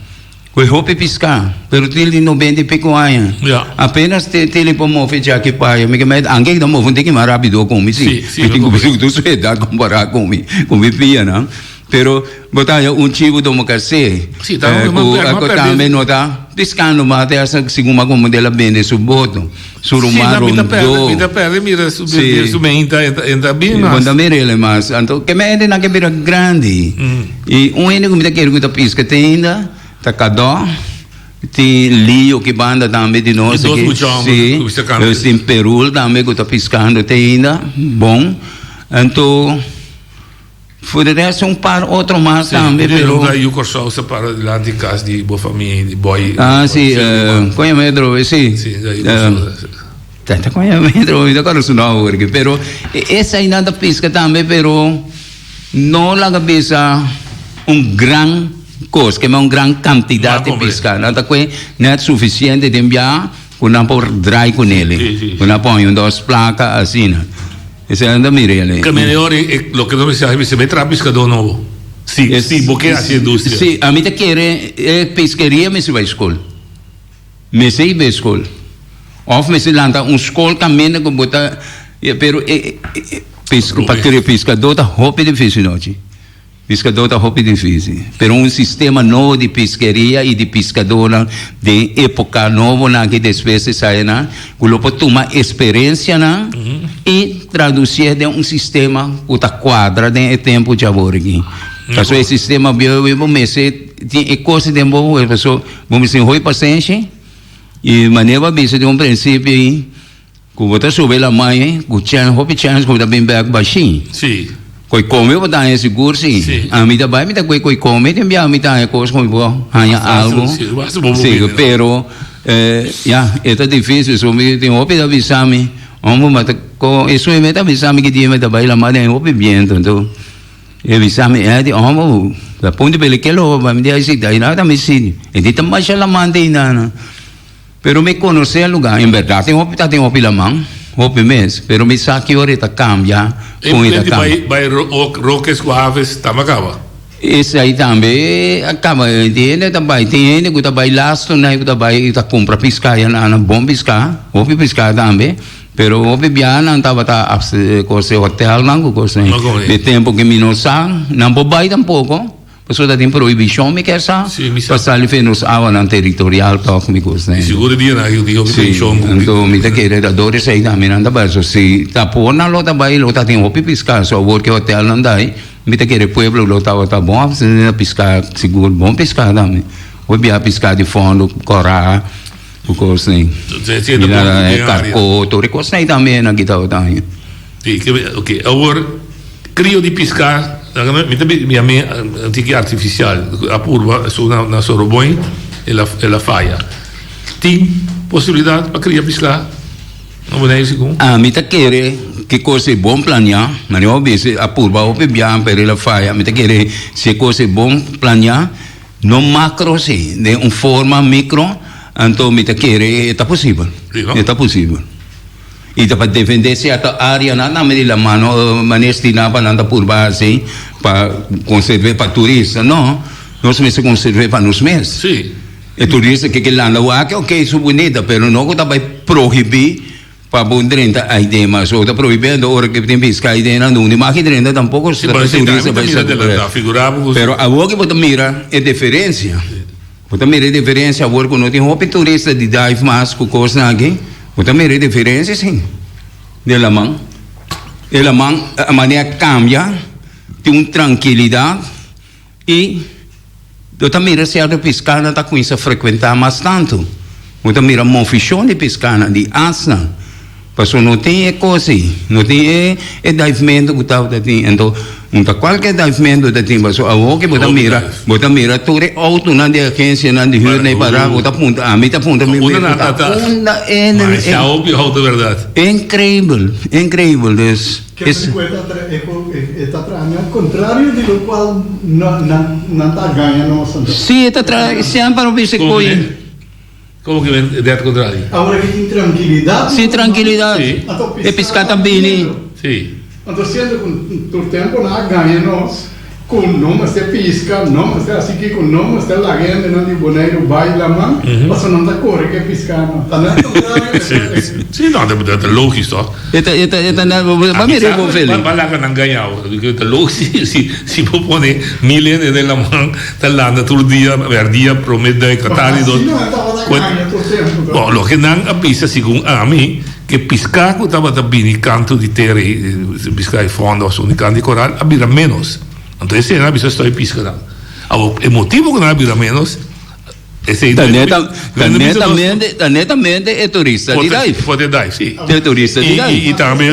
Ku e hopi piská, pero til di nobenta i piko aña. Apenas til e por move djaki pa aya. Mi ke mei anke ta move un tiki mas rápido ku mi si. Mi tin ku bisa ku tur su edat kompará ku mi, ku mi pianan. Pero bo ta haña un chibu domokasé ku tambe no ta piskando mas te hasta segun mas komo el a bende su boto, su ruman rondó. Sí, bo ta mira el mas. Anto ke men hendenan ke bira grandi i un hende ku mi ta kere ku ta piska te ainda ta Kadó, tin Lio ki banda tambe di nos aki, sí, tin Perul tambe ku ta piskando te ainda bon. Anto. Voor de rest un par otro mas tambe, pero... Sí, lugar yu Kòrsou sa para dilanti kas di bo famia di boy. Ah, sí, kon yama e otro? Sí. Sí, yu Kòrsou. Tanta kon yama e otro? Mi ta kòrda su nòmber awor aki. Pero eseinan ta piska tambe, pero no laga bisa un gran kos, kema un gran kantidat di piska. Nan ta kue nèt sufisiente den biaha ku nan por drai kunele, ku nan por haña un dòs plaka asina. Esei nan ta mira yale. Ke mehor e loke nos mester hasi mester bai traha piskadó nobo. Si, si bo ke hasi industria. Si, ami ta kere e piskeria mester bai skol. Mester i bai skol. Òf mester lanta un skol kaminda ku bo ta, pero e pa kria piskadó ta hopi difísil nochi. Piskadó ta hopi difísil, pero un sistema nobo di piskeria i di piskadónan den époka nobonan aki despues di esainan ku lo por tuma eksperensianan i tradusié den un sistema ku ta kuadra den e tempu djawor aki. Pasobra e sistema bieu bo mester tin e kos den bo pasobra bo mester tin hopi pasenshi i manera bo a bisa den un prinsipio ei. Ku bo ta sube laman ei, ku chèns, hopi chèns ku bo ta bin bèk bashí. Sí. Koi kome bo ta haña sigur sí. Sí. Ami ta bai, mi ta kue koi kome, tin biaha mi ta haña kos ku mi por haña algu. Sí, basta bo bo Sí, bini, no? pero ya, e ta difísil, so mi tin hopi ta bisa mi, homber, ma ta ko esun mi ta bisa mi ki dia mi ta bai laman den hopi bientu, anto e bisa mi, Eddy, homber, ta punto pele ke lo bo bai? Mi di, ai si, ta aina ta mi sitio. E di ta masha laman te einan. Pero mi conoce e lugar, en berdad tin hopi ta tin hopi laman, hopi mes, pero mi sa ki ora e ta cambia, con e ta cambia. E bay Roques cu Aves tamba caba? Esai tambe a caba, tin hende ta bay, tin hende cu ta bay lasto na cu ta bay ta cumpra pisca ya nan, bon pisca, hopi pisca tambe, pero hopi biaha nan tabata cose hotelnan cu cosnan, di tempo cu mi no sa, nan por bay tampoco. Pasobra ta tin prohibishon mi kier sa pa sali fe nos awanan teritorial tòg mi kos den. Sigur e dianan aki tin hopi prohibishon. Si, anto mi ta kere ta dor esei tambe nan ta bai. So si ta por nan lo ta bai lo ta tin hopi piská. So awor ke hotelnan ta ai mi ta kere pueblo lo tabata bon abastesí na piská sigur bon piská tambe. Hopi bia piská di fondo kòrá ku kos den. Karkó tur e kosnan ei tambe nan kita tabata haña. Sí, ok. Awor, krio di piská, mi ta yam'é un tiki artifisial. A purba esun na Soroboin, el a faya. Tin posibilidat pa kria piská na Boneiru segun? Ami ta kere ki kos e bon planiá, manera bo bisa a purba hopi biaha pero el a faya. Mi ta kere si e kos e bon planiá, no makro si, den un forma mikro, anto mi ta kere e ta posibel. E ta posibel. I ta pa defendé sierto áreanan tambe di laman, no manera estina pa nan ta purba hasi pa konserv'é pa turista, no, nos mester konserv'é pa nos mes. Sí. E turista ke ke landa wak, oke, su bunita, pero no ku ta bai prohibí pa bo drenta aiden mas. Bo ta prohibí anto ora ke tin piska aiden nan dunda maki drenta tampoko Sí, pero turista esei bai tambe ta mira adelantá, figurá bo ku. Pero awor ke bo ta mira e diferensia. Bo ta mira e diferencia awor cu no tin hopi turista di dive mas cu cosnan aki? Bo ta mira e diferencia si? Den laman. E laman a manera cambia, tin un trankilidad y bo ta mira cierto piscanan ta cuminsa frecuenta mas tanto. Bo ta mira moficion di piscanan, di asnan, pasobra no tin e cos ey, no tin e e divemento cu tabata tin. Anto un ta cualkier divemento ta tin, pasobra awor ke bo ta mira, bo ta mira tur e autonan di agencianan di huur na e para, bo ta puntra, ami ta puntra mi mes, unda e. Masha hopi auto berdad. Increibel, increibel, dus. Ke frecuente a tra e ku e ta traha al contrario di lo cual nan nan ta gaña nos anto. Si e ta traha semper a bisa koe. Como ke men det contrario? Awor aki tin trankilidad. Si trankilidad. E pisca ta bini. Si. Anto siendo ku tur tempo nan a gaña nos ku no mester pisca, no mester hasi kiko, no mester laga hendenan di Boneiru bai laman, pasobra nan ta kore ku e piscanan. Ta net contrario e ta. Si, no, ta logis toch? E ta, e ta, e ta net, bo mira e bon feeling. Ba laga nan gaña bo, ta logis si, si bo pone mil hende den laman ta landa tur dia, mèrdia, prome duik, atardi, dos. Asina nan tabata gaña tur tempo toch? Bon, loke nan a bisa segun ami, Ke piská ku tabata bini kantu di tera ei, piská di fondo òf di kantu di koral, a bira ménos. Anto esei nan a bisa stòi piska nan. Awor, e motibu ku nan a bira ménos, esei Ta neta, ta netamente, ta netamente e turista di dive. For di dive, si. E turista di dive. I tambe,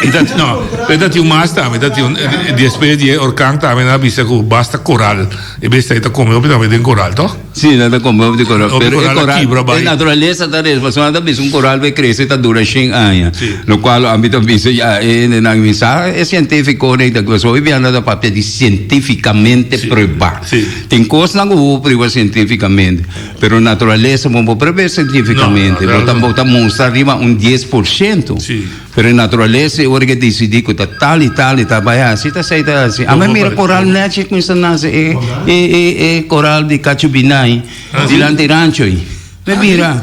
i ta, no, pero ta tin un mas tambe, ta tin un, despues di e orkan tambe nan a bisa ku basta koral, e bestia ei ta kome hopi tambe den koral, tòg? Sí, nan ta come hopi di coral. Hopi Pero e coral a coral, kibra e bai. naturalesa ta res, pasobra nan ta bisa un coral bay crece ta dura shen aña. Sí. Lo cual ami ta bisa ya e hendenan mi sa e cientificonan ta pasobra hopi bia nan ta papia di cientificamente Sí, prueba. sí. Tin cosnan cu bo por prueba cientificamente, pero naturalesa bo no por prueba No, cientificamente. no, Bo ta no. bo ta mustra riba un 10%. Sí. Pero e naturalesa e ora ke disidí ku ta tal i tal i ta bai hasi ta esei ta hasi. Ame mira koral nechi kuminsa nase e e e e koral di Kachubinai dilanti rancho ei. Me mira.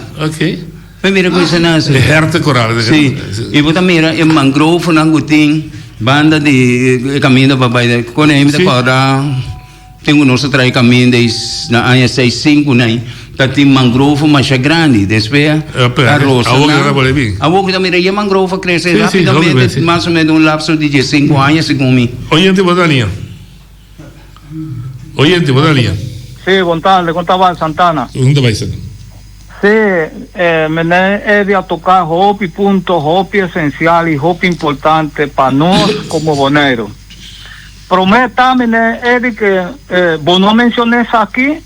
Me mira kuminsa nase. E herte koral. Si. I bo ta mira e mangrovenan ku tin banda di e kaminda pa bai kone mi ta kòrda. Tin ku nos a trae kaminda ei na aña seis sinku nai ta tin mangrove masha grandi despues a rosa nan awor ku ta mira e mangrove a krese rapidamente mas o menos un lapso di diesinku aña segun mi. Oyente bo ta liña oyente bo ta liña. Sí, bon tarde, kon ta bai Santana? Kon ta bai Santana? Sí, meneer Eddy a toca hopi punto hopi esencial y hopi importante pa nos como Boneiru. Promé ta meneer Eddy ke bo no a menciona esaki,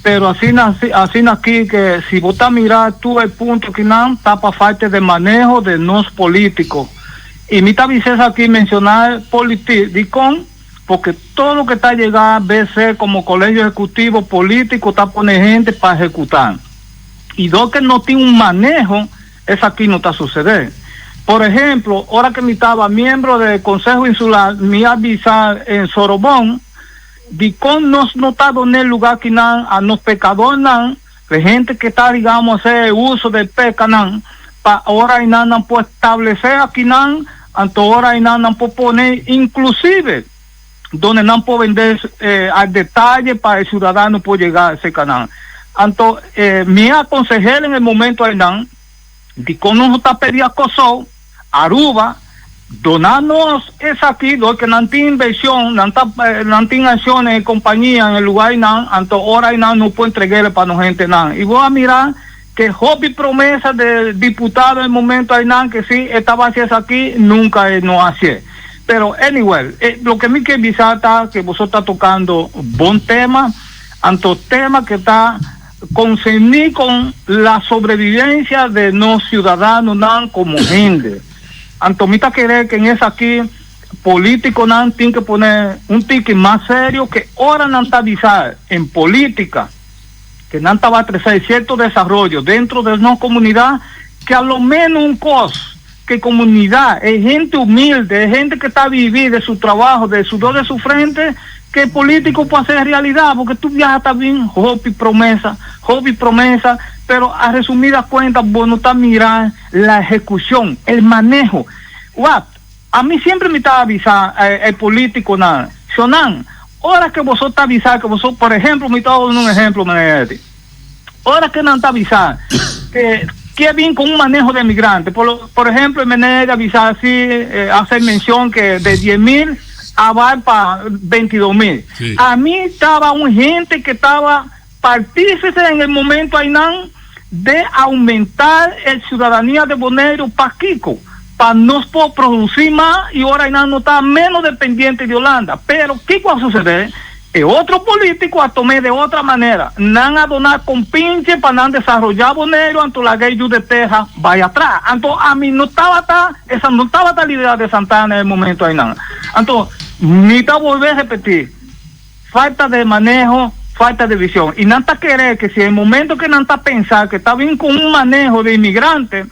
pero asina asina aki ke si bo ta mira tur e punto kinan ta pa falta de maneho de nos politico. Y mi ta bisa esaki menciona politi dicon? Porque todo loke ta yega BC como colegio ejecutivo politico ta pone hende pa ehecuta. Y dor ke no tin un maneho Esaki no ta sucede. Por ehemplo, ora que mi taba miembro de Conseho Insular, mi a bisa en Sorobon, dicon nos no ta done lugar kinan a nos pecadornan, de gente que ta, digamos, hacer uso de pecanan, pa ora aynan nan por establece akinan, anto ora aynan nan por pone inclusive donde nan por bende al detaye pa e ciudadano por yega cerca nan. Anto mi a aconsehel en e momento aynan dicon nos no ta pedi a Corsou, Aruba, dona nos esaki dor ke nan tin inversion, nan ta nan tin acciones en compañia en e lugar aynan, anto ora aynan no por entreguele pa nos hentenan. Y bo a mira ke hopi promesa de diputado en e momento aynan ke si e taba haci esaki, nunca e no hacié. Pero anyway, e loke mi ke bisa ta ke boso ta tocando bon tema, anto tema ke ta concerni con la sobrevivencia de nos ciudadanonan como hende. Anto mi ta kere ke en esaki politiconan tin ke pone un tiki mas serio ke ora nan ta bisa en politica ke nan taba trece cierto desaroyo dentro de nos comunidad ke a lo menos un cos ke komunidat, e hende humilde, e hende ke ta vivi de su trabaho, de sudor de su frente, ke politico por hacer realidad, porque tur biaha ta bin hopi promesa, hopi promesa, pero a resumidas cuentas bo no ta mira la ejecucion, el maneho. Wak, ami siempre mi ta avisa e politiconan, shonan, ora ke boso ta avisa ke boso, por ehemplo, mi ta duna un ehemplo, meneer Eddy, ora ke nan ta avisa ke. Kier bin con un maneho de migrante. Por lo, por ejemplo, meneer a bisa así, eh, hace mención que de 10 mil a bai pa 22 mil. Sí. Ami taba un hende que taba partícipe en el momento ainan de aumentar el ciudadanía de Boneiru pakico pa nos por produci mas y ora ainan no ta menos dependiente di Holanda. Pero kico a sucede? E otro politico a tom'e de otra manera. Nan a dona compinche pa nan desaroya Boneiru anto laga e yu de teha bay atras. Anto ami no tabata, esa no tabata la idea de Santana e momento aynan. Anto mi ta bolbe repeti, falta de maneho, falta de vision. Y nan ta kere ke si e momento ke nan ta pensa ke ta bin cu un maneho de inmigrante,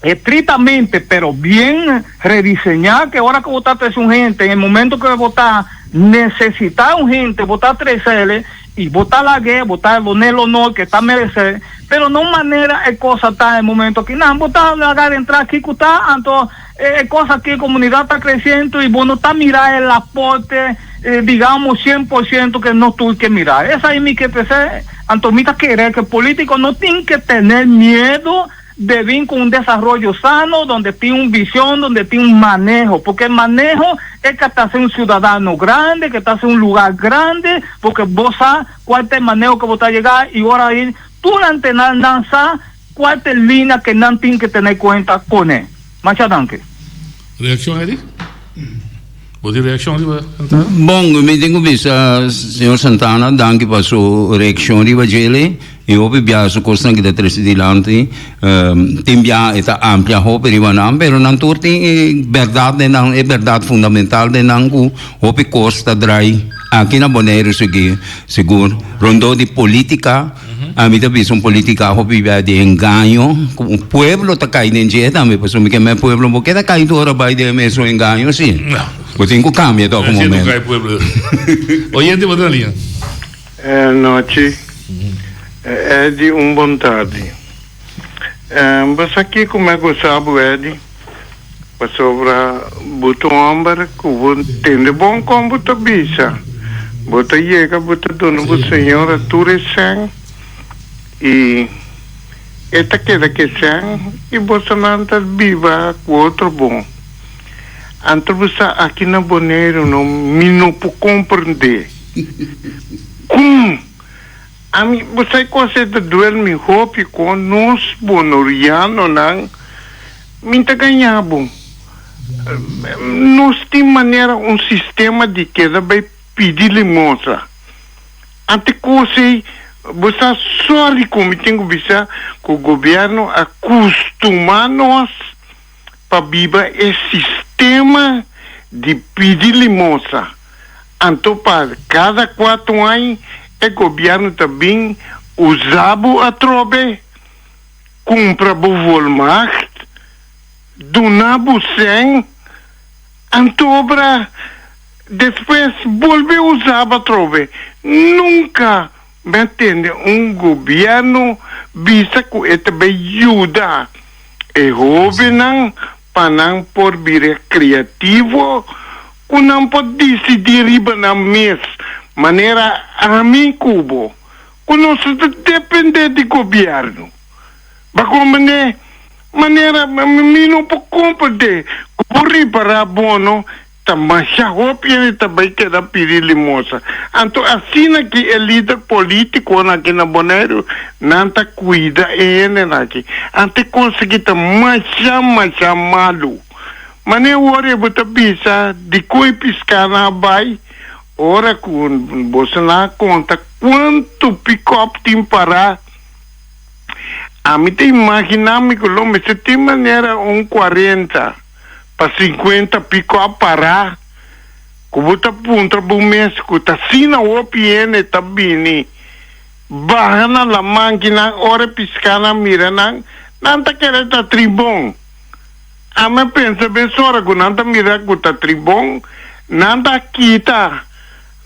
Estrictamente pero bien rediseñá que ora que bo ta trece un hente en el momento que bo ta necesita un hente bo ta trecele y bo ta lagu'e bo ta dun'e el honor que ta merece pero no manera e cosa ta e momento aki nan bo ta laga adentra kico ta anto e cosa aki comunidad ta creciendo y bo no ta mira el aporte digamos cien por ciento que nos tur ke mira esai mi ke trece anto mi ta kere que politico no tin que tener miedo De bin cu un desaroyo sano donde tin un vision, donde tin un maneho, porque maneho e ca ta haci un ciudadano grande, que ta haci un lugar grande, porque bo sa cual ta e maneho que bo ta yega y ora ahi tur antenan nan sa cual ta e linea que nan tin que tene cuenta cune. Masha danki. Reaccion Eric? Bo tin reaccion riba Santana? Bon, mi tin cu bisa señor Santana danki pa su reaccion riba djele y hopi biaha su cosnan ki ta trece dilanti. Tin biaha e ta amplia hopi riba nan, pero nan tur tin e berdad den nan, e berdad fundamental den nan cu hopi cos ta draai aki na Boneiru sigui sigur rondó di politica. Ami ta bisa un politica hopi bia di engaño cu un pueblo ta cay den dje tambe pasobra mi ke men pueblo bo keda cay tur ora bay den e mesun engaño si. No. Bo tin cu cambia tok un Así no momento. cay pueblo. Oyente bo ta na liña. Nochi. Eddy un bon tardi. Bo sa kico mi a gosa bo Eddy? Pasobra bo ta un homber cu bo tende bon con bo ta bisa. Bo ta yega bo ta duna bo señora tur e cen y e ta keda cu e cen y bosonan ta biba cu otro bon. Anto bo sa aki na Boneiru no mi no por comprende con Ami, bo sa kos e ta duel mi hopi kon nos bonorianonan min ta gaña bo. Nos tin manera un sistema di keda bai pidi limosna. Ante kos ei bo sa sorry ku mi tin ku bisa ku gobierno a kustuma nos pa biba e sistema di pidi limosna. Anto pa kada kuatu añ e gobièrnu ta bin usa bo atrobe, kumpra bo volmacht, duna bo sèn, anto obra despues bolbe usa bo atrobe. Nunka mi a tende un gobièrnu bisa ku e ta bai yuda e hóbennan pa nan por bira kreativo Ku nan por disidí riba nan mes, manera ami ku bo, ku nos no ta dependé di gobièrnu. Bakon manera? Manera mi no por komprendé ku bo ripará bono ta masha hopi hende ta bai keda pidi limosa. Anto asina ki e lider polítikonan aki na Boneiru nan ta kuida e hendenan aki. Anto e kos aki ta masha masha malu. Mane ora bo ta bisa di kon e piskánan a bai, ora ku bosonan a konta kuantu pikòp tin pará? Ami ta imaginá mi ku lo mester tin manera un kuarenta pa sinkuenta pikòp pará, ku bo ta puntra bo mes ku ta asina hopi hende ta bini baha na laman ki nan ora e piskánan mira nan, nan ta kere ta tribon. Ami a pensa mesora ku nan ta mira ku ta tribon, nan ta kita,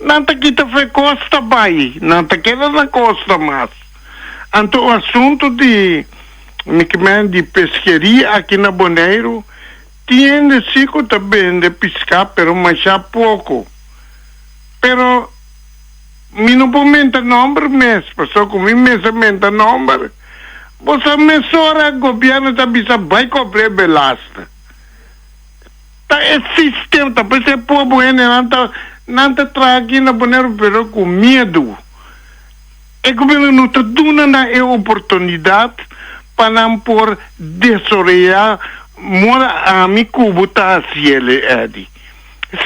nan ta kita for e kosta bai, nan ta keda na kosta mas. Anto asuntu di, mi ke men, di peskeria aki na Boneiru, tin hende si ku ta bende piská pero masha poko. Pero mi no por menta nòmber mes, pasobra ku mi mester menta nòmber. Bo sa mesora gobierno ta bisa bai cobra e belasting. Ta e sistema, ta p'esei e pueblo hendenan ta nan ta traha aki na Boneiru pero cu miedu. E gobierno no ta duna nan e oportunidad pa nan por desaroya mora ami cu bo ta haciele Eddy.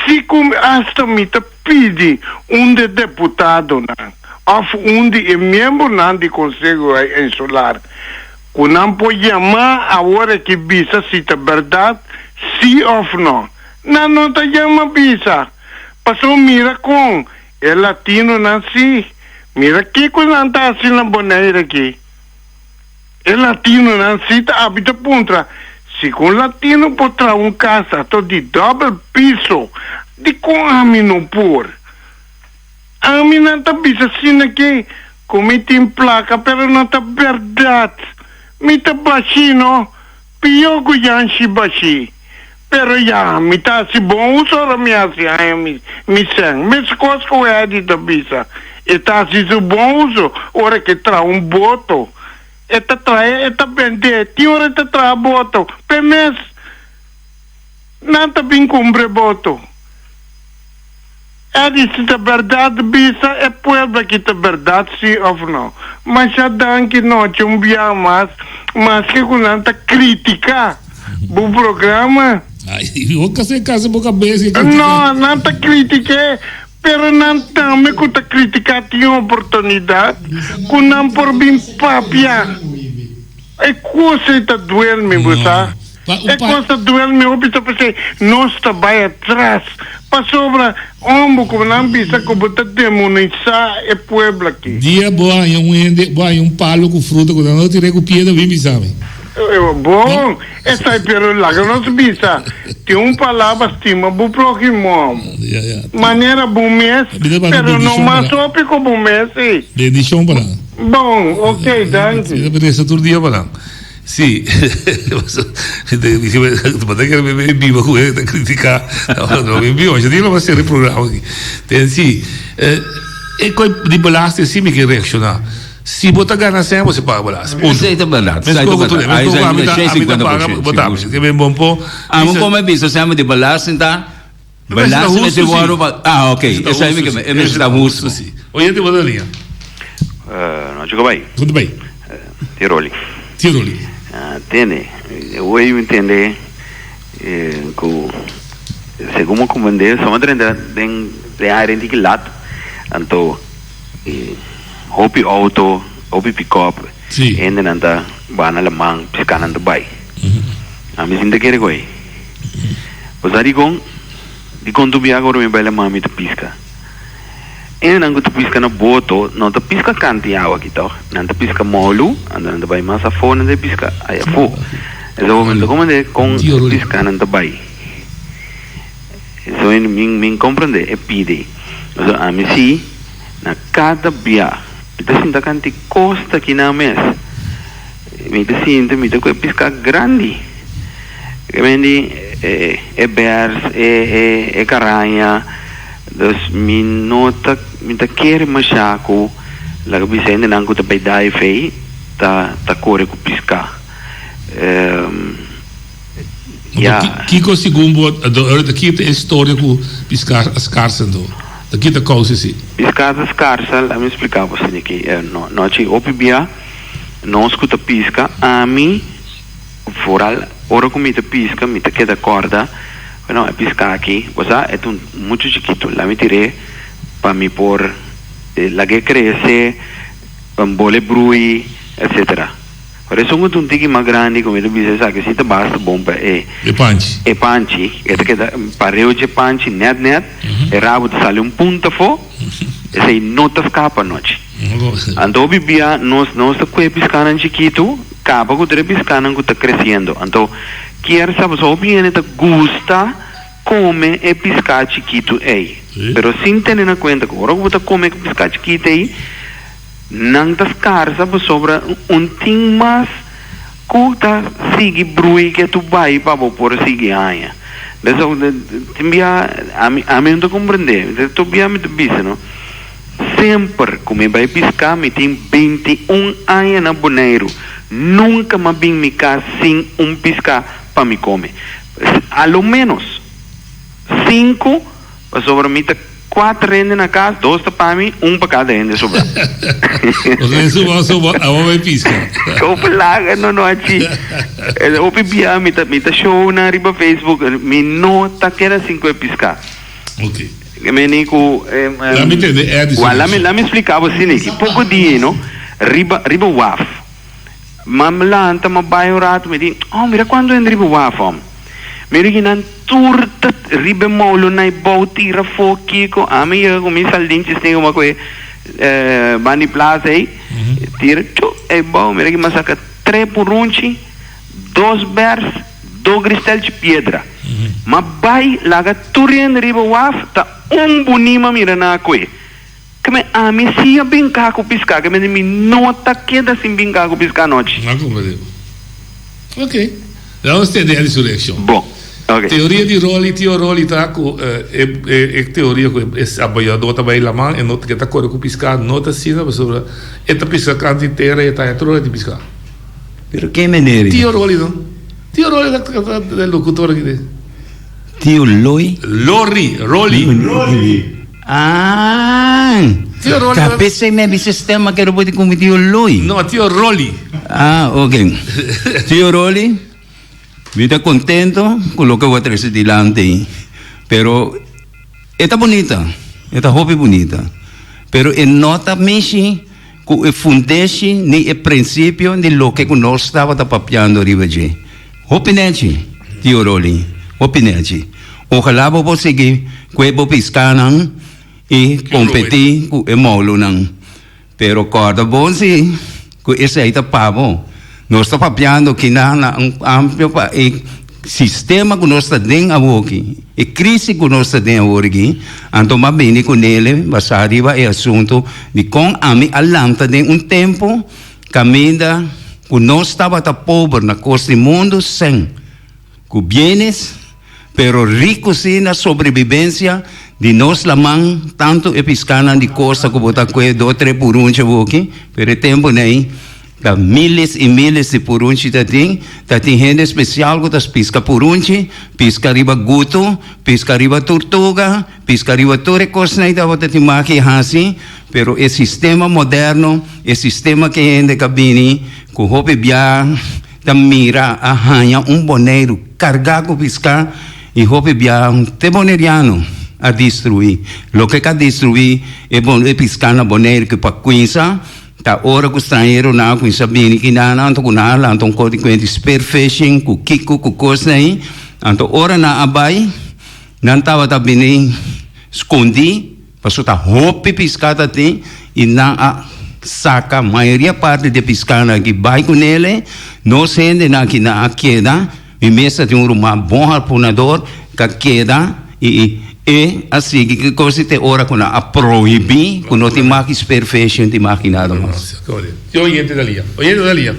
Si cu hasta mi ta pidi un di e deputadonan of un di e miembronan di Conseho Insular cu nan por yama awor aki bisa si ta berdad si of no. Nan no ta yama bisa pasobra mira con e latinonan si, mira kico nan ta haci na Bonaire aki. E latinonan si ta abi ta puntra si cu un latino por traha un cas ato di dobel piso dicon ami no por? Ami nan ta bisa asina ke cu mi tin placa pero no ta berdad mi ta bashi no pio cu yanshi bashi pero ya mi ta haci bon uso ora mi haci haña mi mi cen mescos cu Eddy ta bisa e ta haci su bon uso ora ke traha un boto e ta traha e ta bende tin ora e ta traha boto pe mes nan ta bin cumpra e boto. Eddy si ta berdad bisa e pueblo aki ta berdad si of no. Masha danki nochi un bia mas maske ku nan ta critica bo programa. Ay, bo kase kase bo kabes ke critica. No, nan ta critique pero nan tambe ku ta critica tin oportunidad ku nan por bin papia. E kos ei ta duel mi bo sa. E kos ta duel mi hopi ta p'esei nos ta bai atras pasobra homber ku nan bisa ku bo ta demonisá e pueblo aki. Dia bo haña un hende, bo haña un palo ku fruta ku nan no tir'é ku piedra bin bisa mi. Bon, esei pero laga nos bisa tin un palabra stima bo próhimo manera bo mes pero no mas hopi ku bo mes ei. Bendishon pa nan. Bon, ok, danki. Mi ta resa tur dia pa nan. Sí, bo ta kere mi biba ku e ta kritiká. No mi biba, yo digo lo seri programa aki. Ten sí, e koi di belasting sí mi ke reakshoná. Si bo ta gana sèn bo si paga belasting. Punto. Esei ta bèrdat, esei ta bèrdat. Mes kos ku ami ta, ami ta paga, bo ta. Ke ben bon po. Amo kome bisa sèn di belasting ta Belasting mester wòrdu pa ah ok esei mi ke e mester ta hustu. Oyente bo ta liña. Nochi ku bai. Ku ta bai. Tiroli. Tiroli. Tende, hoy mi tende ku segun mi komprende so mi drenta den den área di kilat anto hopi outo hopi pikòp hendenan ta baha na laman piskanan ta bai. Ami sinta kere ku ei. Bo sa dikon? Dikon tur biaha ora mi bai laman mi ta piska? Hendenan ku ta piska na boto no ta piska kanti awa aki tòg. Nan ta piska molu, anto nan ta bai mas afó nan ta piska ai afó. Esei mi no ta komprendé kon e piskanan ta bai. Esei mi mi komprendé e pidi. Pasobra ami si na kada bia mi ta sinta kanti kosta aki nan mes. Mi ta sinti mi ta ku e piská grandi. Ke men di e bers, e e karaña. Dus mi no ta mi ta kere mashá ku laga bisa hendenan ku ta bai dive ei ta ta kore ku piská. Ya. Kiko segun bo ta kita e storia ku piská a skarsa anto? Ta kita kousa esei? Piská ta skarsa, laga mi splika bo esaki. Nochi hopi bia. Nos ku ta piska, ami foral ora ku mi ta piska mi ta keda kòrda, bueno e piska aki bo sa e ta un muchu chikitu, la mi tir'é pa mi por lag'é krese, pa mi bol'é brui, etsetera. Ora esun ku ta un tiki mas grandi ku mi ta bisa esaki si ta basta bon pa e E panchi. E panchi, e ta keda pareu dje panchi nèt nèt, e rabu ta sali un punta afó, esei no ta skapa anochi. Anto hopi bia nos nos ta kue piskanan chikitu kaba ku tur e piskanan ku ta kresiendo. Anto kier sa pasobra hopi hende ta gusta kome e piská chikitu ei. Pero sin tene na kuenta ku ora ku bo ta kome e piská chikitu ei nan ta skarsa pasobra un tin mas ku ta sigui brui ke tu bai pa bo por sigui haña. Tin bia ami ami no ta komprende tur bia mi ta bisa no. Semper ku mi bai piská mi tin 21 aña na Boneiru. Nunka m'a bin mi kas sin un piská pa mi kome. A lo ménos sinku, pasobra mi ta kuater hende na kas, dos ta pa mi, un pa kada hende sobrá. Koop laga no no achi. Hopi bia mi ta mi ta show nan riba Facebook, mi no ta keda sin ku e piská. Meni ku Lami lami splika bo asina aki. Poko dia no riba riba waf. Ma mi lanta mi bai un rato mi di oh mira kuantu hende riba waf hom. Mi rigi nan tur ta riba e moulonan e bou tira afo kiko. Ami yega ku mi saldinchi asina kuma ku e banda di plaza ei tira chu e bou mi rigi mi a saka tres purunchi dos bers dos gristelchi piedra. Ma bai laga tur hende riba waf ta un bunima mira na akwe. Kme ami si a binká ku piská ke mende mi no ta keda sin binká ku piská anochi. A komprendé bo. Ok. Laga nos tende Eddie su reakshon. Bon. Ok. Teoria di Rolly, tio Rolly ta ku e e teoria ku e abayadó ta bai laman e no ke ta kore ku piská no ta asina pasobra e ta piska kantu di tera i e ta haña tur ora di piská. Pero ken meneer? Tio Rolly no. Tio Rolly ta e locutor aki de. Tio Loy? Lorry, Rolly. Rolly. Ah! Tio Rolly. Ta pesey mi a bisa stem a kere bo di cu Tio Loy. No, Tio Rolly. Ah, ok. Tio Rolly, mi ta contento cu loke bo a trece dilanti, pero e ta bunita, e ta hopi bunita, pero e no ta mishi cu e fundeshi ni e principio di loke cu nos tabata papiando riba dje. Hopi nechi, Tio Rolly, hopi nechi. Ojalá bo por sigui cu e bo piscanan y competi cu e moulonan. Pero corda bon si cu esey ta pa bo. Nos ta papiando kina na un amplio pa e sistema cu nos ta den awoki, e crisis cu nos ta den aworaki, anto m'a bini cu nele basa riba e asunto di con ami a lanta den un tempo caminda cu nos tabata pober na cos di mundo sen cu bienes, pero rico si na sobrevivencia di nos laman, tanto e piscanan di costa cu bo ta cue dos tres purunchi awoki, pero e tempo nei Ta miles y miles di purunchi ta tin. Ta tin hende special cu ta pisca purunchi, pisca riba gutu, pisca riba turtuga, pisca riba tur e cosnan ey tabata tin maki haci, pero e sistema moderno, e sistema cu e hende ka bini cu hopi bia ta mira a haña un Boneiru carga cu pisca y hopi bia te Boneriano a destrui. Loke ka destrui e pisca na Boneiru cu pa cuinsa. Ta ora ku stranheronan a kuminsá bini kinan anto ku nan a lanta un kos di kuenta di spearfishing ku kiko ku kosnan ei. Anto ora nan a bai, nan tabata bini skondí pasobra ta hopi piská ta tin i nan a saka mayoria parti di e piskánan aki bai ku nele. Nos hendenan aki nan a keda. Mi mes ta tin un ruman bon harpunador ka keda i e a sigui ki kos te ora ku nan a prohibí ku no tin maki spearfishing, no tin maki nada mas. Tin oyente ta lia. Oyente ta lia.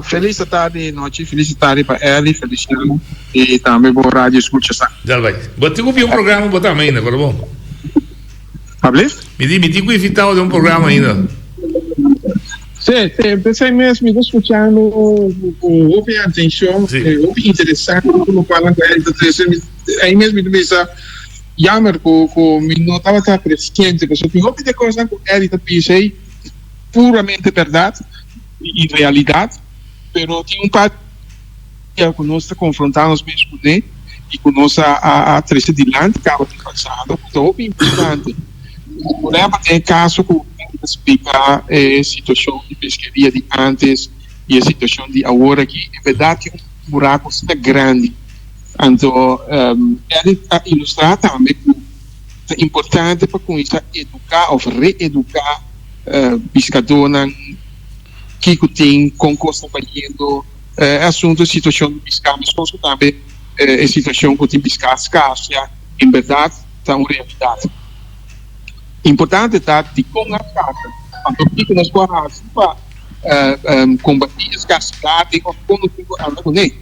Felis tardi nochi, felis tardi pa Elly, Feliciano y tambe bo radio escucha sa. Dal bai. Bo tin ku bin un programa bo tambe ainda, kor bo? Alblieft? Mi di, mi tin ku invitao den un programa ainda. Sí, sí, p'esei mes mi ta skuchando ku hopi atenshon, hopi interesante ku lokual nan ta ta trese. Ei mes mi ta bisa jammer ku ku mi no tabata presente, pasobra tin hopi di e kosnan ku Eddie ta bisa ei puramente bèrdat i realidat, pero tin un par dia ku nos ta konfrontá nos mes kuné i ku nos a a trese dilanti kaba den pasado ku ta hopi importante. Por ehempel den e kaso ku mi ta splika e situashon di peskeria di antes i e situashon di awor aki, en bèrdat tin un buraku asina grandi. Anto Edith a ilustrá tambe ku ta importante pa kuminsá eduká òf reeduká piskadónan kiko tin, kon kos ta bayendo, e asuntu situashon di piská meskos ku tambe e situashon ku tin piská skarsia en bèrdat ta un realidat. Importante ta dikon a skarsa, anto kiko nos por hasi pa kombatí e skarsidat ei òf kon nos tin ku anda kuné.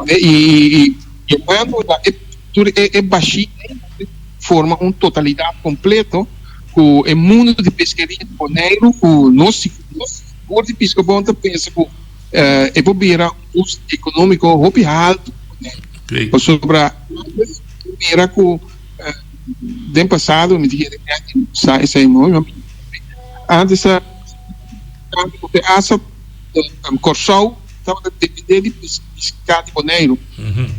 I yegando na e tur e bashí ei forma un totalidat kompleto ku e mundu di peskeria di Boneiru ku nos. Sigur di Piskabon ta pensa ku e por bira un boost ekonómiko hopi haltu pasobra mira ku den pasado mi ta kere Eddy sa esei mooi antes ta ku te asa Kòrsou tabata dependé di piská di Boneiru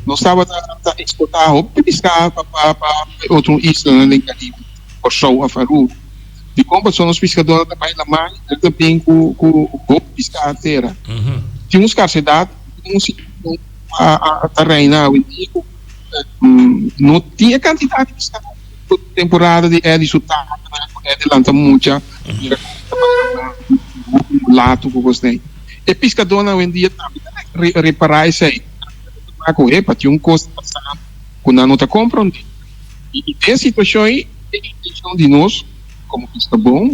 nos tabata ta eksportá hopi piská pa e otro islanan den Karibe Kòrsou òf Aruba. Dikon pasobra nos piskadónan ta bai lamá i nan ta bin ku ku hopi piská tera. Tin un skarsedat, tin un situashon ku a ta reina awendia ku no tin e kantidat di piská ku temporada di Eddy su tatanan ku Eddy lanta mucha mira ku ta bai lamá hopi mulato ku kos nei. E piskadónan awendia tambe ta repará esei, nan ta tuma ku epa tin un kos ta pasando ku nan no ta komprondé. I den situashon ei, e intenshon di nos komo Piskabon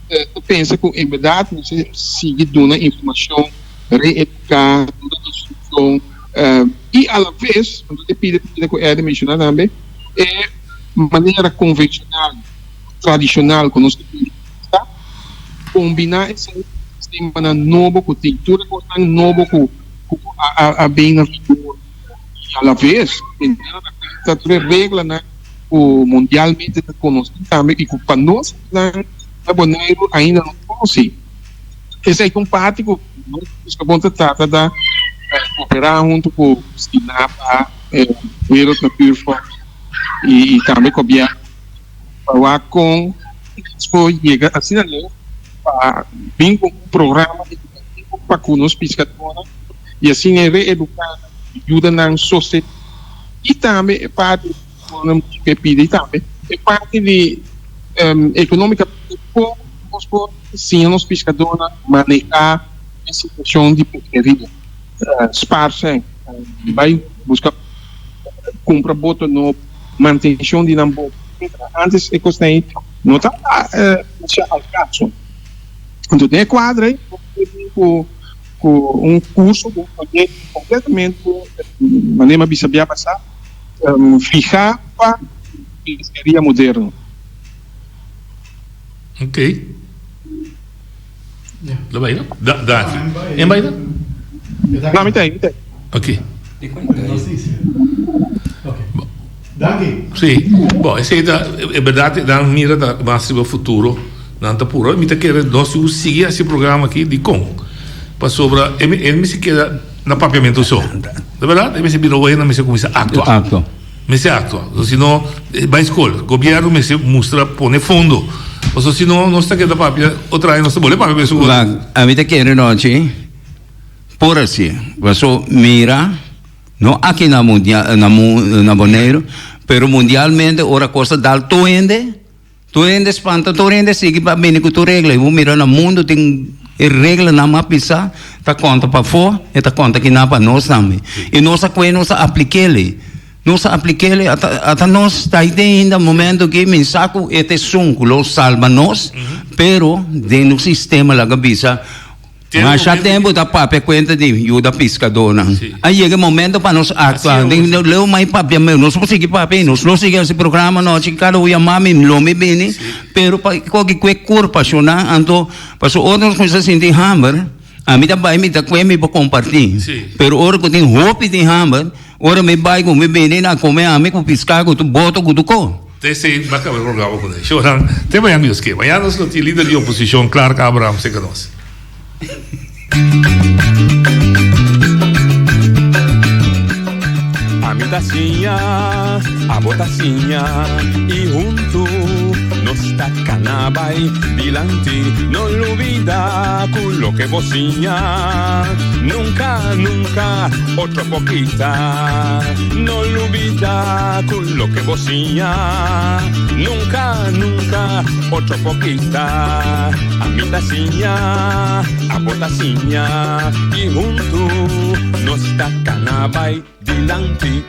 ta pensa ku en bèrdat mester sigui duna informashon, reeduká, duna instrukshon i alaves, anto e pida pida ku Eddy menshoná tambe, e manera konvenshonal, tradishonal ku nos ta bini ta kombiná esei ku sistemanan nobo ku tin, tur e kosnan nobo ku a bin na vigor. I alaves teniendo na kuenta tur e reglanan ku mundialmente ta konosí tambe i ku pa nos nan na Boneiru ainda no ta konosí. Esei ta un parti ku nos Piskabon ta trata ta kooperá huntu ku Stinapa, Wereld Natuurfonds i tambe gobièrnu pa wak kon nos por yega asina leu pa bin ku un programa edukativo pa ku nos piskadónan i asina e reeduká nan, yuda nan sostené i tambe e parti ku e pidi tambe e parti di ekonómikamente kon nos por siña nos piskadónan manehá e situashon di peskeria, spaar sèn, bai buska kumpra boto nobo, mantenshon di nan boto, etcetera. Antes e kosnan ei no tabata masha al kaso. Anto den e kuadro ei nos a bin ku ku un kurso, ku un proyekto kompletamente manera mi a bisa bia pasá, fihá pa peskeria moderno. Ok. Lo bai no? Da, danki. En bai no? No, mi ta ahí, mi ta ahí. Ok. Danki. Sí. Bon, esei ta, e berdad nan mira ta mas riba futuro, nan ta puro. Mi ta kere nos tin ku sigui hasi e programa aki dikon? Pasobra e e mester keda na papiamentu so. Ta berdad? E mester bira wena, mester kuminsá aktua. Aktua. Mester aktua. So si no, bai skol. Gobièrnu mester mustra pone fondo. Pasobra si no, nos ta keda papia otro aña nos ta bolbe papia mesun kos. Wak, ami ta kere nochi por hasi. Paso mira, no aki na mundia, na na Boneiru, pero mundialmente ora kos ta dal tur hende. Tur hende spanta, tur hende sigui pa bini ku tur regla. I bo mira na mundu tin e reglanan mas pisá, ta konta pafó, e ta konta kinan pa nos tambe. I nos a kue nos a aplik'el. Nos a aplik'el, ata ata nos ta ahí den ainda momento ke mi sa ku e ta esun ku lo salba nos, pero den nos sistema laga bisa. Masha tempu ta papia kuenta di yuda piskadónan. A yega e momento pa nos aktua. Den leu mai papia meu. Nos por sigui papia i nos lo sigui hasi programa nochi. Kada un yama mi, lo mi bini. Pero pa koki ku e kurpashonnan anto pasobra ora nos kuminsá sinti hamber, ami ta bai mi ta kue mi por kompartí. Pero ora ku tin hopi tin hamber, ora mi bai ku mi bini nan kome ami ku piská ku tur boto ku tur ko. Esei ba kaba e programa ku nan. Shownan, te mañan Dios ke. Mañan nos lo tin lider di oposishon Clark Abraham serka nos. Ami ta siña, abo ta siña y huntu nos ta cana bay dilanti. No lubida cu loke bo siña nunca, nunca otro por kita. No lubida cu loke bo siña nunca, nunca otro por kita. Ami ta siña, abo ta siña y huntu nos ta cana bay dilanti.